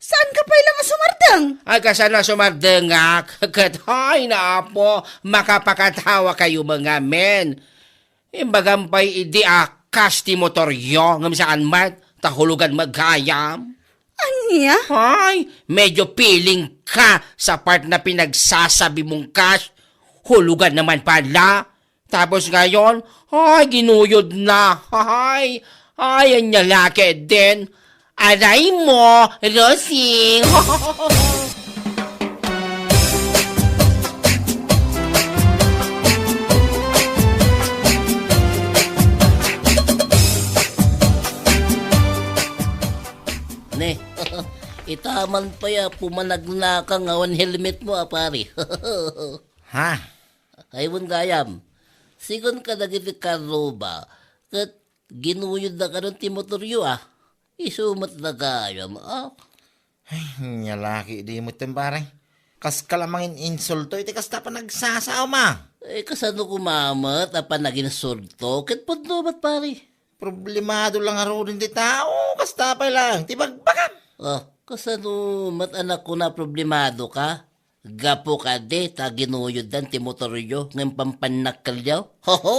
saan ka pay lang a sumardeng? Ay, kasano a sumardengak? Ket, hay, naapo, makapakatawa kayo mga men. Imbagam pay idi a kas ti motoryo, ngem saan met, ta hulugan met gayam. Ania? Ay, medyo feeling ka sa part na pinagsasabi mong kas. Hulugan naman pala. Tapos ngayon, ay, ginuyod na. Ay, ay, ania la ketdin. Aray mo, Rosing. Ne, itaman pay a pumanagnaka nga awan helmet mo, a pare. Ha? Ay, wen gayam. Sigun kadagiti karruba, ket ginuyodda kadon ti motoryo, a. Isu met da gayam, a. Ay, ania la ketdi metten, pare. Kaska la mangin-insulto iti kasta a panagsasaom, a. Eh, kasano koma met a panaginsulto ket pudno met, pare? Problemado la ngaruden ti tao, kasta pay laeng ti bagbagam. Oh, kasano met a nakuna problemadoka? Gapu kadi ta ginuyoddan ti motoryo ngem pampannakkelyo? Hoho!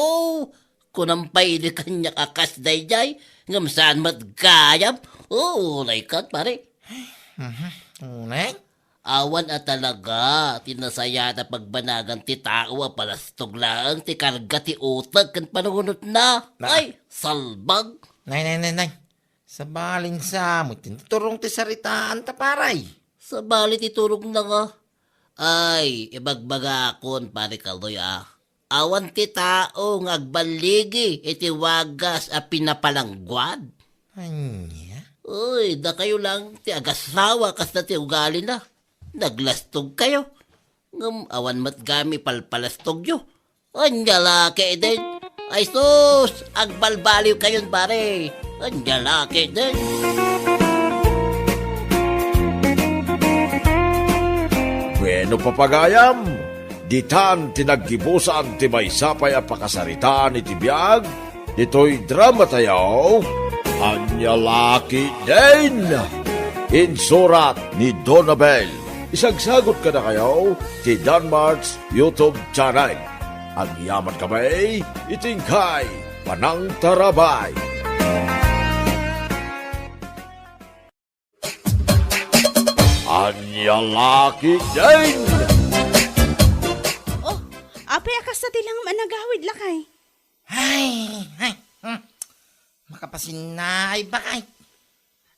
Kunam pay idi kaniak a kas daydiay, ngem saan met gayam? Oh, laykat, pare. Mhm. Unay? Awan a talaga ti nasayaat a pagbanagan ti tao a palastog laeng ti karga ti uteg ken panunotna. Na. Ay, salbag! Nay, nay, nay, nay. Sabalin sa met ti turong ti saritaanta, pare. Sabali ti turongna nga. Ay, ibagbagakon, pare Kaloy, a. Awan ti tao nga agballigi iti wagas a pinapalangguad. Ania? Uy, dakayo lang ti agasawa kasta ti ugalina. Naglastog kayo. Ngem awan met gayam ipalpalastogyo. Ania la ketdin? Ay sus, agbalbaliw kayon, pare. Ania la ketdin? Bueno, papagayam, ditan ti naggibusan ti maysa pay a pakasaritaan iti biag ditoy drama tayo. Ania la ketdin? Insurat ni Donabel. Isagsagot kadakayo ti Danmart's YouTube channel. Agyaman kami iti inkay panangtarabay. Ania la ketdin? Oh, apay a kasta ti langam a nagawid, lakay? Ay, ay, hmm. Makapasinnaay, bakay.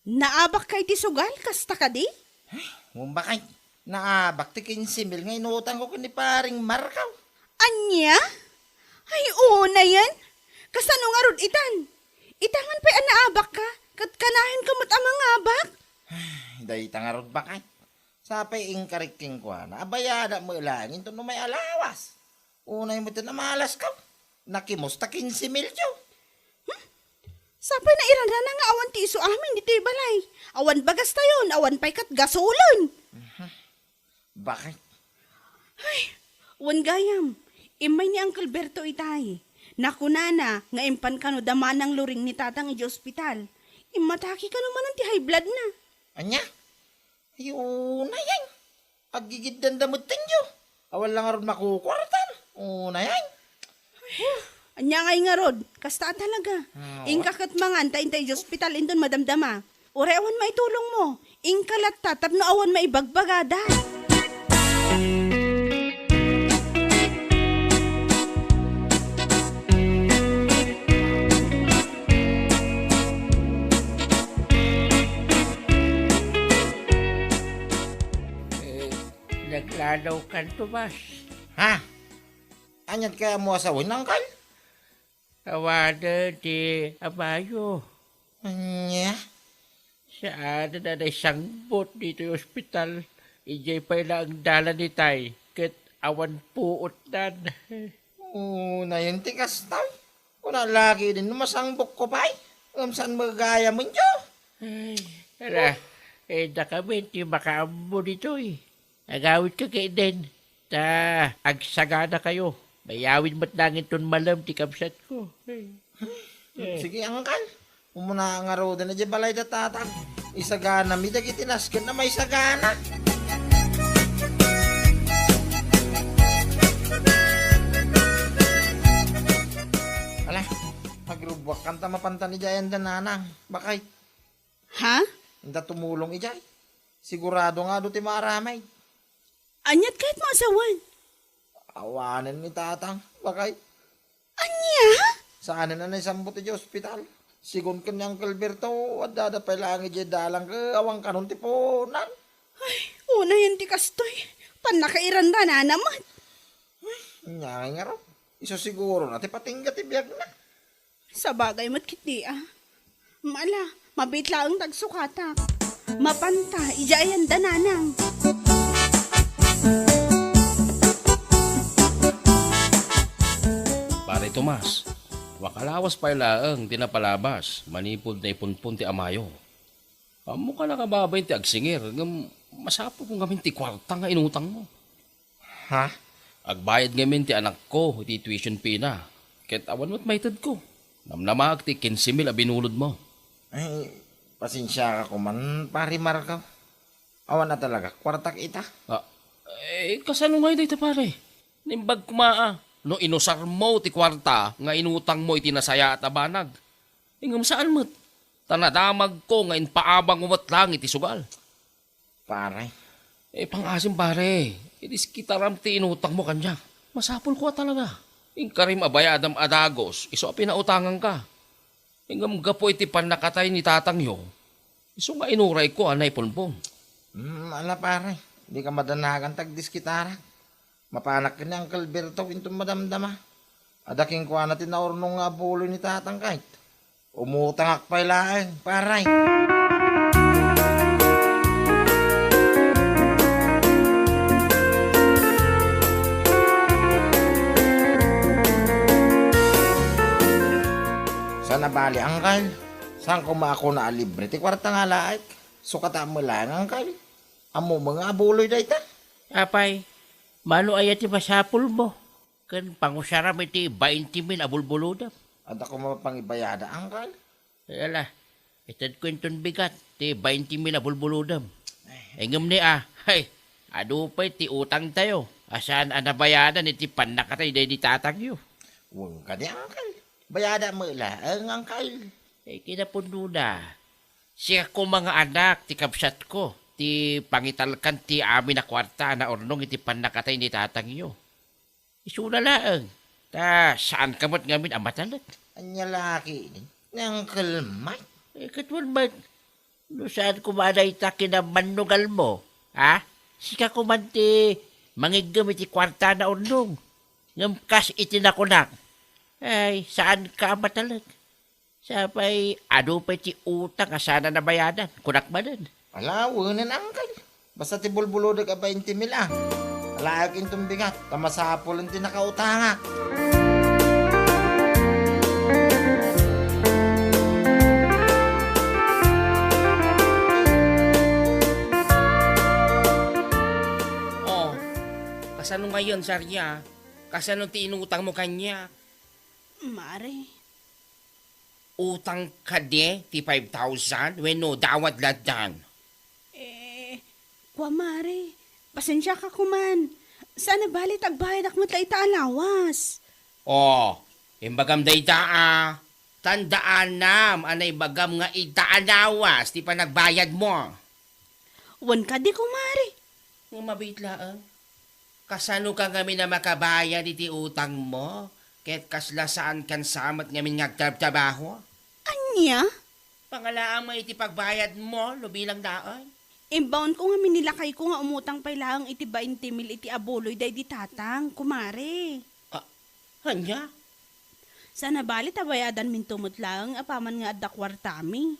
Naabakka iti sugal, kasta kadi? Ay, wen, bakay. Naabak ti kinse mil nga inutangko ken ni Paring Marco. Ania? Ay, unayen. Kasano ngarud itan? Itangan pay a naabakka, ket kanayon ka met a mangabak? Ay, dayta ngarud, bakay. Sapay inkarik kenkuana a bayadak met laeng inton umay a lawas. Unay met a malaska. Nakimos ta kinse milyo. Hmm? Sapay nairanrana nga awan ti isu amin ditoy balay. Awan bagastayon, awan pay ket gasolin. Mhm. Bakit? Ay, wen gayam, immay ni Uncle Berto itay. Nakunana nga impan kano da manang Loring ni Tatang iti ospital. Immatake kano manen ti high blood na. Ania? Ay, unayen. Aggigiddan da met tenyo. Awan la ngarud makukuartan. Unayen. Ania ngay ngarud? Kasta a talaga. Ah, wa- Inka ket mangan ta intay iti ospital inton madamdama. Uray awan maitulongmo. Inka latta tapno awan maibagbagada. Eh, naglalaw kan, Tomas. Ha? Aniat kaya mo a sawen, Angkal? Awanen ti amayo. Ania? Saanen a naisangbut ditoy ospital. Idiay pay laeng dalan itay, ket awan puotnan. Unayen ti kasta. Kuna la ketdin no masangbukko pay, ngem saan met gayamenyo? Ay, ala, eh, dakami ti makaammo ditoy. Agawidka ketdin, ta agsaganakayo. Mayawid met laeng inton malem ti kabsatko. Eh. Sige, Angkal. Umuna ngaruden idiay balay da Tatang. Isaganami dagiti nasken a maisagana. Ala, agrubbuakkan ta mapantan idiay ayan da Nanang. Bakay. Ha? Inta tumulong idiay. Sigurado nga adu ti maaramid. Aniat kayatmo a sawen? Awanen ni Tatang, bakay. Ania? Saanen a naisambut idiay ospital. Sigun ken ni Uncle Berto, addada pay laeng idiay dalan ket awan kanon ti puonan. Ay, unayen ti kastoy. Pannakairanranana met. Ania ngay ngarud? Isu sigurona ti patingga ti biagna. Sabagay met ketdi a. Ala, mabiit laeng ti agsukatak. Mapanta, idiay ayan da Nanang. Pare Tomas, makalawas pay laeng ti napalabas manipud naipunpon ti amayo. Ammok a nakababain ti agsingir, ngem masapulko ngamin ti kuarta nga inutangmo. Ha? Agbayad ngamin ti anakko iti tuition fee na, ket awan met maitedko. Namnamaak ti kinse mil a binulodmo. Ay, pasensiaka koman, Pare Marco. Awan a talaga kuartak ita. Ah, eh, kasano ngay dayta, pare? Naimbag koma a no inusarmo ti kuarta nga inutangmo iti nasayaat a banag. Ngem saan met, ta nadamagko nga impaabangmo met laeng iti sugal. Pare. Eh, pangaasim, pare. Idiskitaram ti inutangmo kaniak. Masapulko a talaga. Inkarim a bayadam a dagus, isu a pinautanganka. Ngem gapu iti pannakatay ni tatangyo, isu nga inurayko a naipunpon. Hmm, ala, pare. Dika madanagan ti agdiskitarak. Mapanak ken ni Uncle Berto inton madamdama. Adda kenkuana ti naurnong nga abuloy ni tatang kayt. Umutangak pay laeng, pare. Saan a bali, Uncle? Saan koma a kuna a libre ti kuarta nga alaek? Sukata met laeng, Uncle. Ammom nga abuloy dayta? Apay, mano aya ti masapulmo ken pangusaram iti bainte mil a bulbulodem? Adda koma pangibayada, Uncle? Ala, Itedko inton bigat ti bainte mil a bulbulodem. Ngem ni a, hay, adu pay ti utangtayo a saan a nabayadan iti pannakatay daydi tatangyo. Wen kadi, Angkel. Bayadak met laeng, Angkel. Eh, kinapudnona, sika koma nga anak ti kabsatko ti pangitalkan ti amin a kuarta a naurnong iti pannakatay ni tatangyo. Isuna laeng, ta saanka met ngamin a matalek. Ania la ketdin, ni Angkel Mike? Eh, ket wen met, no saan koma a dayta kinamannugalmo, ha? Sika koman ti mangiggem iti kuarta a naurnong. Ngem kas iti nakunak, ay, saanka a matalek. Sapay, adu pay ti utang a saan a nabayadan, kunak manen. Ala, wenen, Angkel. Basta ti bulbulodek a bainte mil a. Alaek inton bigat, ta masapulen ti nakautangak. Oh, kasano ngayon, Saria? Kasano ti inutangmo kaniak? Mare. Utang kadi ti five thousand wenno dawat lattan? Eh, kua, Mare, pasensiaka koman. Saan a bali ta agbayadak met la ita a lawas. Oh, imbagam dayta a. Tandaanam a naibagam nga ita a lawas ti panagbayadmo. Wen kadi, kumare. Nga mabiit laeng. Kasano ka ngamin a makabayad iti utangmo? Ket kasla saankan sa met ngamin nga agtrabtrabaho? Ania? Pangalaam iti pagbayadmo, no bilang daon. Imbaonko ngamin ni lakayko nga umutang pay laeng iti bainte mil iti abuloy daydi tatang, kumare. Ah, ania? Saan a bali ta bayadanminto met laeng apaman nga adda kuartami.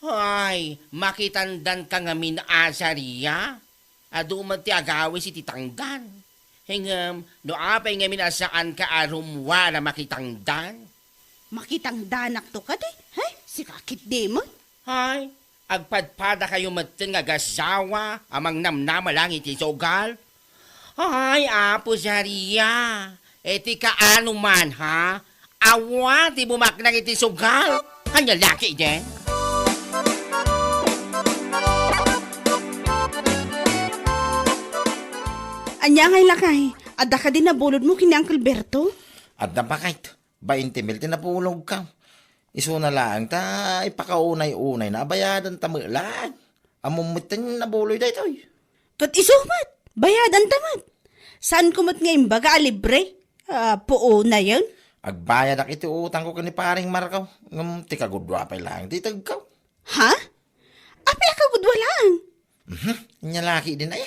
Ay, makitandanka ngamin, Azaria. Adu met ti agawis iti tangdan. Ngem, no apay ngamin a saanka a rummuar a makitangdan? Makitangdanakto kadi? He? Sika ketdi met? Hay, agpadpadakayo metten nga agasawa a mangnamnama lang iti sugal? Hay, Apo Zaria, iti kaano man, ha? Awan ti bumaknang iti sugal. Ania la ketdi? Ania ngay lakay? Adda kadi nabulodmo ken ni Uncle Berto? Adda, baket. Bainte mil ti napulogko. Isuna laeng ta ipakaunay-unayna a bayadanta met laeng. Ammom metten nabuloy daytoy. Ket isu met, bayadanta met. Saanko met nga imbaga a libre? Ah, puonayen? Agbayadak iti utangko ken ni Pareng Marco. Ngem ti kagudua pay laeng ti itedko. Ha? Apay a kagudua laeng? Mhm. Ania la ketdin aya?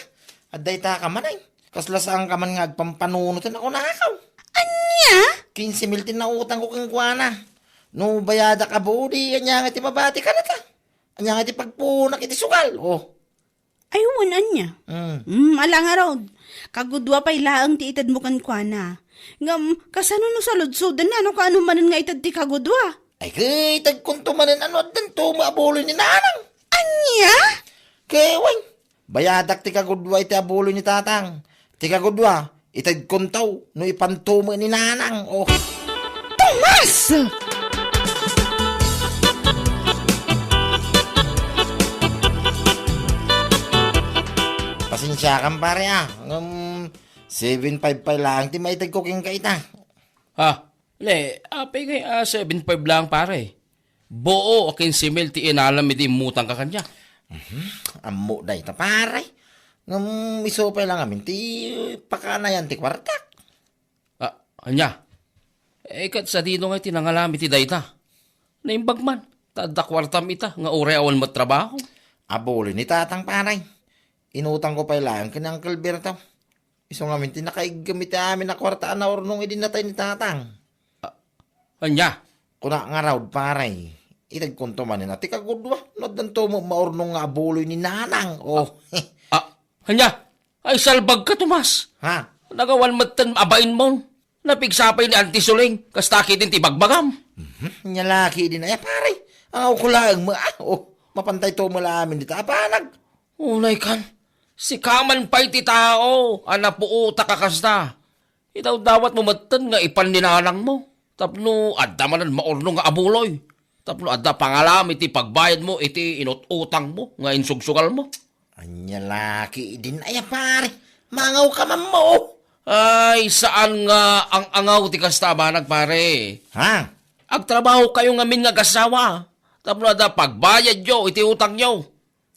Adda ita ka manen. Kasla saanka man nga agpampanunot a kunako. Ania? Kinse mil ti nautangko kenkuana. No bayadak a buo, di ania nga ti mabati kanata? Ania nga ti pagpuonak iti sugal? Oh. Ay, wen, ania? Mm. Mm, ala ngarud. Kagudua pay laeng ti itedmo kenkuana. Ngem, kasano no saludsodna no kaano manen nga ited ti kagudua? Ay, ket itedkonto manen a no addanto met a buloy ni Nanang. Ania? Ket wen, bayadak ti kagudua iti abuloy ni Tatang. Ti kagudua, itedkonto no ipanto met ni Nanang. Oh. Tomas! Pasensiakan, pare, ah. Ngem, seven five pay laeng ti maitedko kenka ita. Ha? Ne, apay ngay a seven five laeng, pare? Buo a kinse mil ti inalam idi immutangka kaniak. Mhm. Ammok dayta, pare. Ngem isu pay la ngamin ti pakaanayan ti kuartak. Ah, ania? Eh, ket sadino ngay ti nangalam iti dayta? Naimbag man, ta adda kuartam ita nga uray awan met trabaho. Abuloy ni Tatang, pare. Inutangko pay laeng ken ni Uncle Berto. Isu ngamin ti nakaiggem iti amin a kuarta a naurnong idi natay ni Tatang. Ah, ania? Kuna ngarud, pare, itedkonto manen a ti kagudua no addanto met maurnong nga abuloy ni Nanang. Oh. Ah, ania? Ay, salbagka, Tomas. Ha? Nagawan metten a bainmo. Napigsa pay ni Auntie Suling, kasta ketdin ti bagbagam. Mhm. Nia la ketdin aya, pare? Ang ako laeng met, ah. Oh, mapantayto met la amin dita a banag. Unay kan, sika man pay ti tao a napuotak a kasta. Idawdawatmo metten nga ipan ni nanangmo tapno adda manen maurnong nga abuloy. Tapno adda pangalam iti pagbayadmo iti inut-utangmo nga insugsugalmo. Ania la ketdin aya, pare? Maangawka man mo. Ay, saan nga ang-angaw ti kasta a banag, pare. Ha? Agtrabahokayo ngamin nga agassawa. Tapno adda pagbayadyo iti utangyo.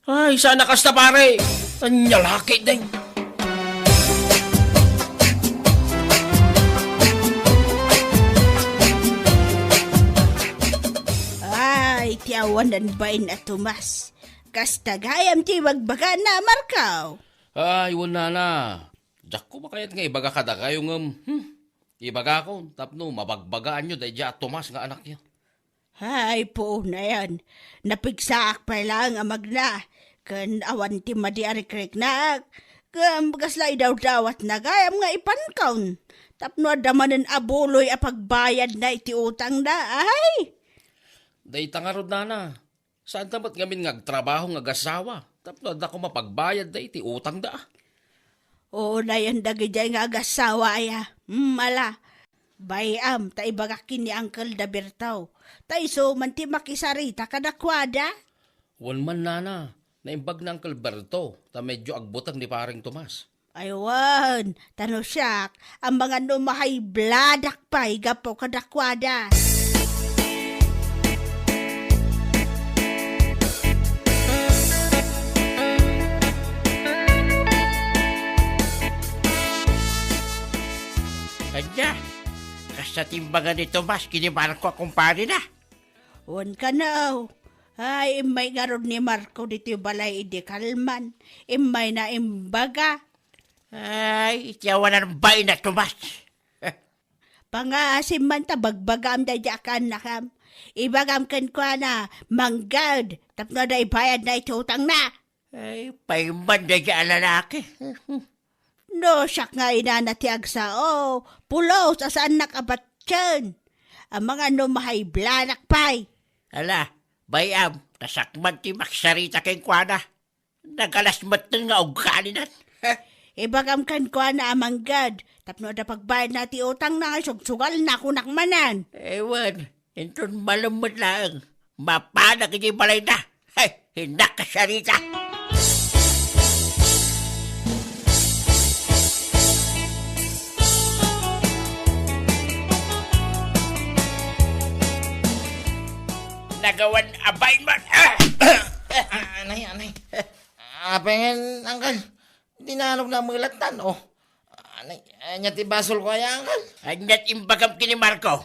Ay, saan a kasta, pare. Ania la ketdin. Ay, ti awanan bain a Tomas. Kasta gayam ti ibagbagana, Marco. Ay, wen, nana. Diak koma kayat nga ibaga kadakayo ngem, hmm, ibagakon tapno mabagbagaanyo daydiay a Tomas nga anakyo. Ay, puonayan. Napigsaak pay laeng a magna, ken awan ti madi a rikriknak. Ngem kasla idawdawatna gayam nga ipankon. Tapno adda manen a buloy a pagbayadna iti utangna. Ay! Dayta ngarud, nana. Saanta met ngamin nga agtrabaho nga agassawa tapno adda koma pagbayadda iti utangda. Unayen dagidiay nga agassawa aya. Hmm, ala. Bay-am, ta ibagak ken ni Uncle Daberto. Ta isu man ti makisarita kadakuada. Wen man, nana, naimbag ni Uncle Berto, ta medyo agbuteng ni Pareng Tomas. Ay wen, ta no siak, amangan no ma-high blood-ak pay gapu kadakuada. Ania, kasta ti imbaga ni Tomas ken ni Marco a kumparena? Wen kano. Ay, immay ngarud ni Marco ditoy balay idi kalman. Immayna imbaga. Ay, iti awanan bain a Tomas. Pangaasim man ta bagbagaam daydi a kaannakam. Ibagam kenkuana, mangged, tapno adda ibayadna iti utangna. Ay, paimban daydi a lalaki. No siak nga inana ti agsao, pulos a saannak a batien. Amangan no ma-high blood-ak pay. Ala, bay-am, ta siak man ti makisarita kenkuana. Nagalas metten nga ugalina. Ibagam kenkuana a mangged, tapno adda pagbayadna ti utangna nga isugsugalna kunak manen. Ewan, inton malem met laeng, mapanak iti balayna. Hay, innak kasarita. Nagawan a bain man. Ah! Ah, anay, anay. Apay ngay, Uncle? Di naanok namelattan, oh. Anay, ania ti basolko aya, Uncle? Ania ti imbagam ken ni Marco?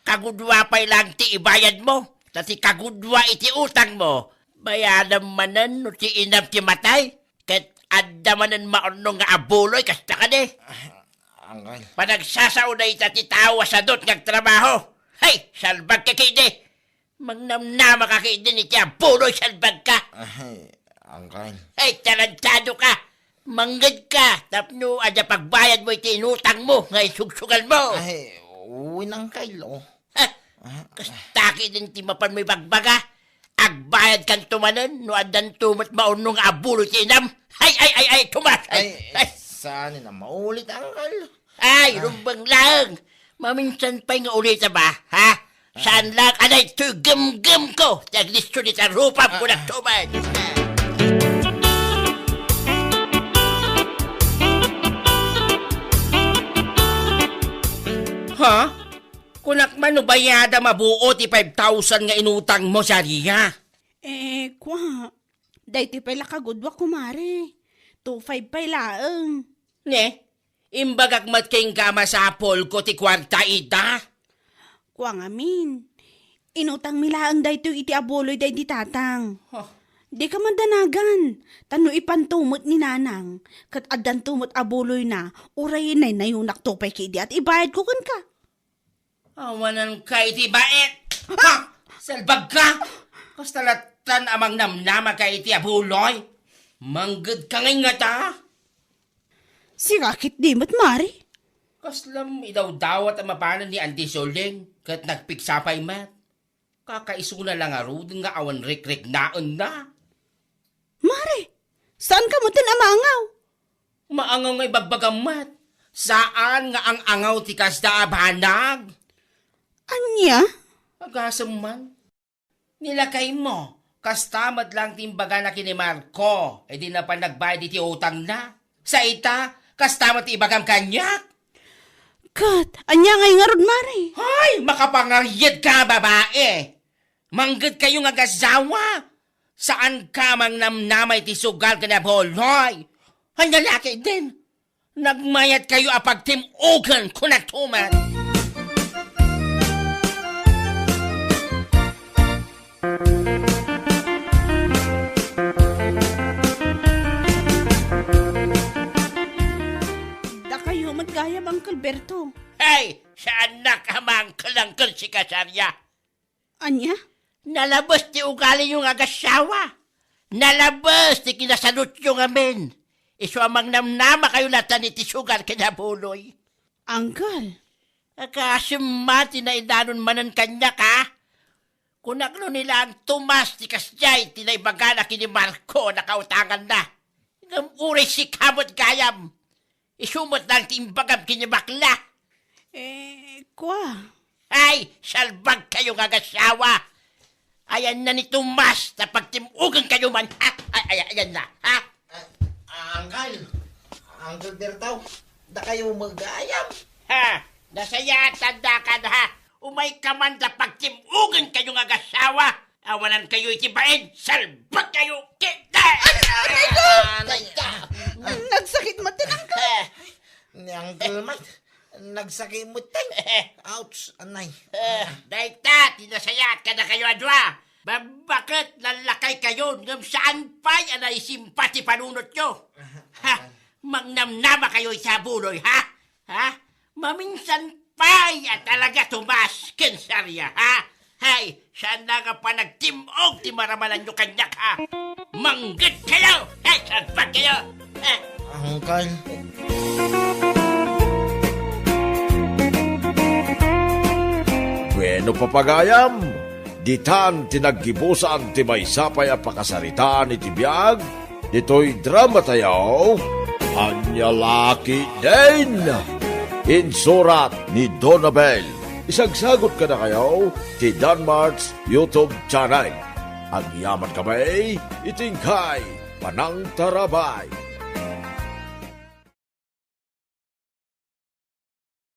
Kagudua pay laeng ti ibayadmo, ta ti kagudua iti utangmo, bayadam manen no ti inam ti matay, ket adda manen maurnong nga abuloy kasta kadi. Ah, Uncle. Panagsasao dayta ti tao a sadut nga agtrabaho. Hay, salbagka ketdi. Mangnamnamaka ketdin iti abuloy, salbagka. Ay, Uncle. Ay, tarantadoka. Manggedka tapno adda pagbayadmo iti inutangmo nga isugsugalmo. Ay, wen, Uncle, oh. Ha? Ah, kasta ketdin ti mapanmo ibagbaga. Agbayadkanto manen no addanto met maurnong nga abuloy ti inam. Ay, ay, ay, ay, Tomas. Ay, Ay, ay. Saan na maulit, Uncle? Ay, ah, rumbeng laeng. Maminsan pay nga ulita ba, ha? Ah. Saan lang, anay, to'y gemgem ko. Ti aglisyon iti rupam ko, ah, nagtuman. Ha? Kunak man no bayada mabuo ti five thousand nga inutangmo, Saria? Eh, kwa, daytoy pay la kagudua, kumare. Two five pay laeng. Ne? Imbagak met kenka a masapulko ti kuarta ita? Kua ngamin, inutangmi laeng daytoy iti abuloy daydi tatang. Huh. Dika mandanagan, ta no ipanto met ni nanang, ket addanto met abuloyna, uray naynayonakto pay ketdi a ti ibayadko kenka. Awananka iti bait! Ha? Salbagka! Kasta lattan a mangnamnamaka iti abuloy? Manggedka ngay ngata? Sika ketdi met, Mari. Kaslam idawdawat a mapanen ni Auntie Soling ket nagpigsa pay met. Kakaisuna la ngaruden nga awan rikriknaenna. Mari, saanka metten a maangaw? Maangaw nga ibagbagam met. Saan nga ang-angaw ti kasta a banag. Ania? Agasem man. Ni lakaymo, kasta met laeng ti imbagana ken ni Marco, idi napan nagbayad iti utangna. Sa ita, kasta met ti ibagam kaniak. Ket, ania ngay ngarud, Mare? Hay, makapangaryedka, babae! Manggedkayo nga agasawa. Saanka mangnamnama iti sugal ken abuloy. Ania la ketdin? Nagmayatkayo a pagtim-ogen, kunak met. Dakayo met gayam, Uncle Berto. Hey! Saannak a mangkel-angkel, sika, Saria. Ania? Nalabes ti ugaliyo nga agasawa. Nalabes ti kinasalutyo ngamin. Isu a mangnamnamakayo latta iti sugal ken abuloy. Uncle. Kasima ti naidanon manen kaniak, a? Kunak no ni laeng Tomas ti kasdiay ti naibagana ken ni Marco a nakautanganna. Ngem uray sika met gayam. Isu met laeng ti imbagam ken ni bakla. Eh, kua. Ay, salbagkayo nga agasawa. Ayanna ni Tomas ta pagtim-ogenkayo man, ha? Ay, ay, ayanna, ha? Ah, Uncle. Uncle Berto, dakayo met gayam. Ha? Nasayaat dakayo, ha? Umayka man ta pagtim-ogenkayo nga agasawa. Awanankayo iti bain, salbagkayo, kita! Aray ko! Aray ka! Nagsakit met ti Uncle. Eh. Ni Uncle met, nagsakit met ti. Ouch, anay. Eh, dayta, ti nasayaat kadakayo a dua. Babbaket, nalakaykayo, ngem saan pay a naisimpa ti panunotyo. Ha? Mangnamnamakayo iti abuloy, ha? Ha? Maminsan pay a talaga, Tomas ken Saria, ha? Hay, saan la nga panagtim-og ti maramalanyo kaniak, ha? Manggedkayo! Hay, salbagkayo! Ha? Uncle. Bueno, papagayam, ditan ti naggibusan ti maysa pay a pakasaritaan iti biag ditoy dramatayo, Ania La Ketdin. Insurat ni Donabel. Isagsagut kadakayo ti Danmart's YouTube channel. Agyamankami iti inkay panangtarabay.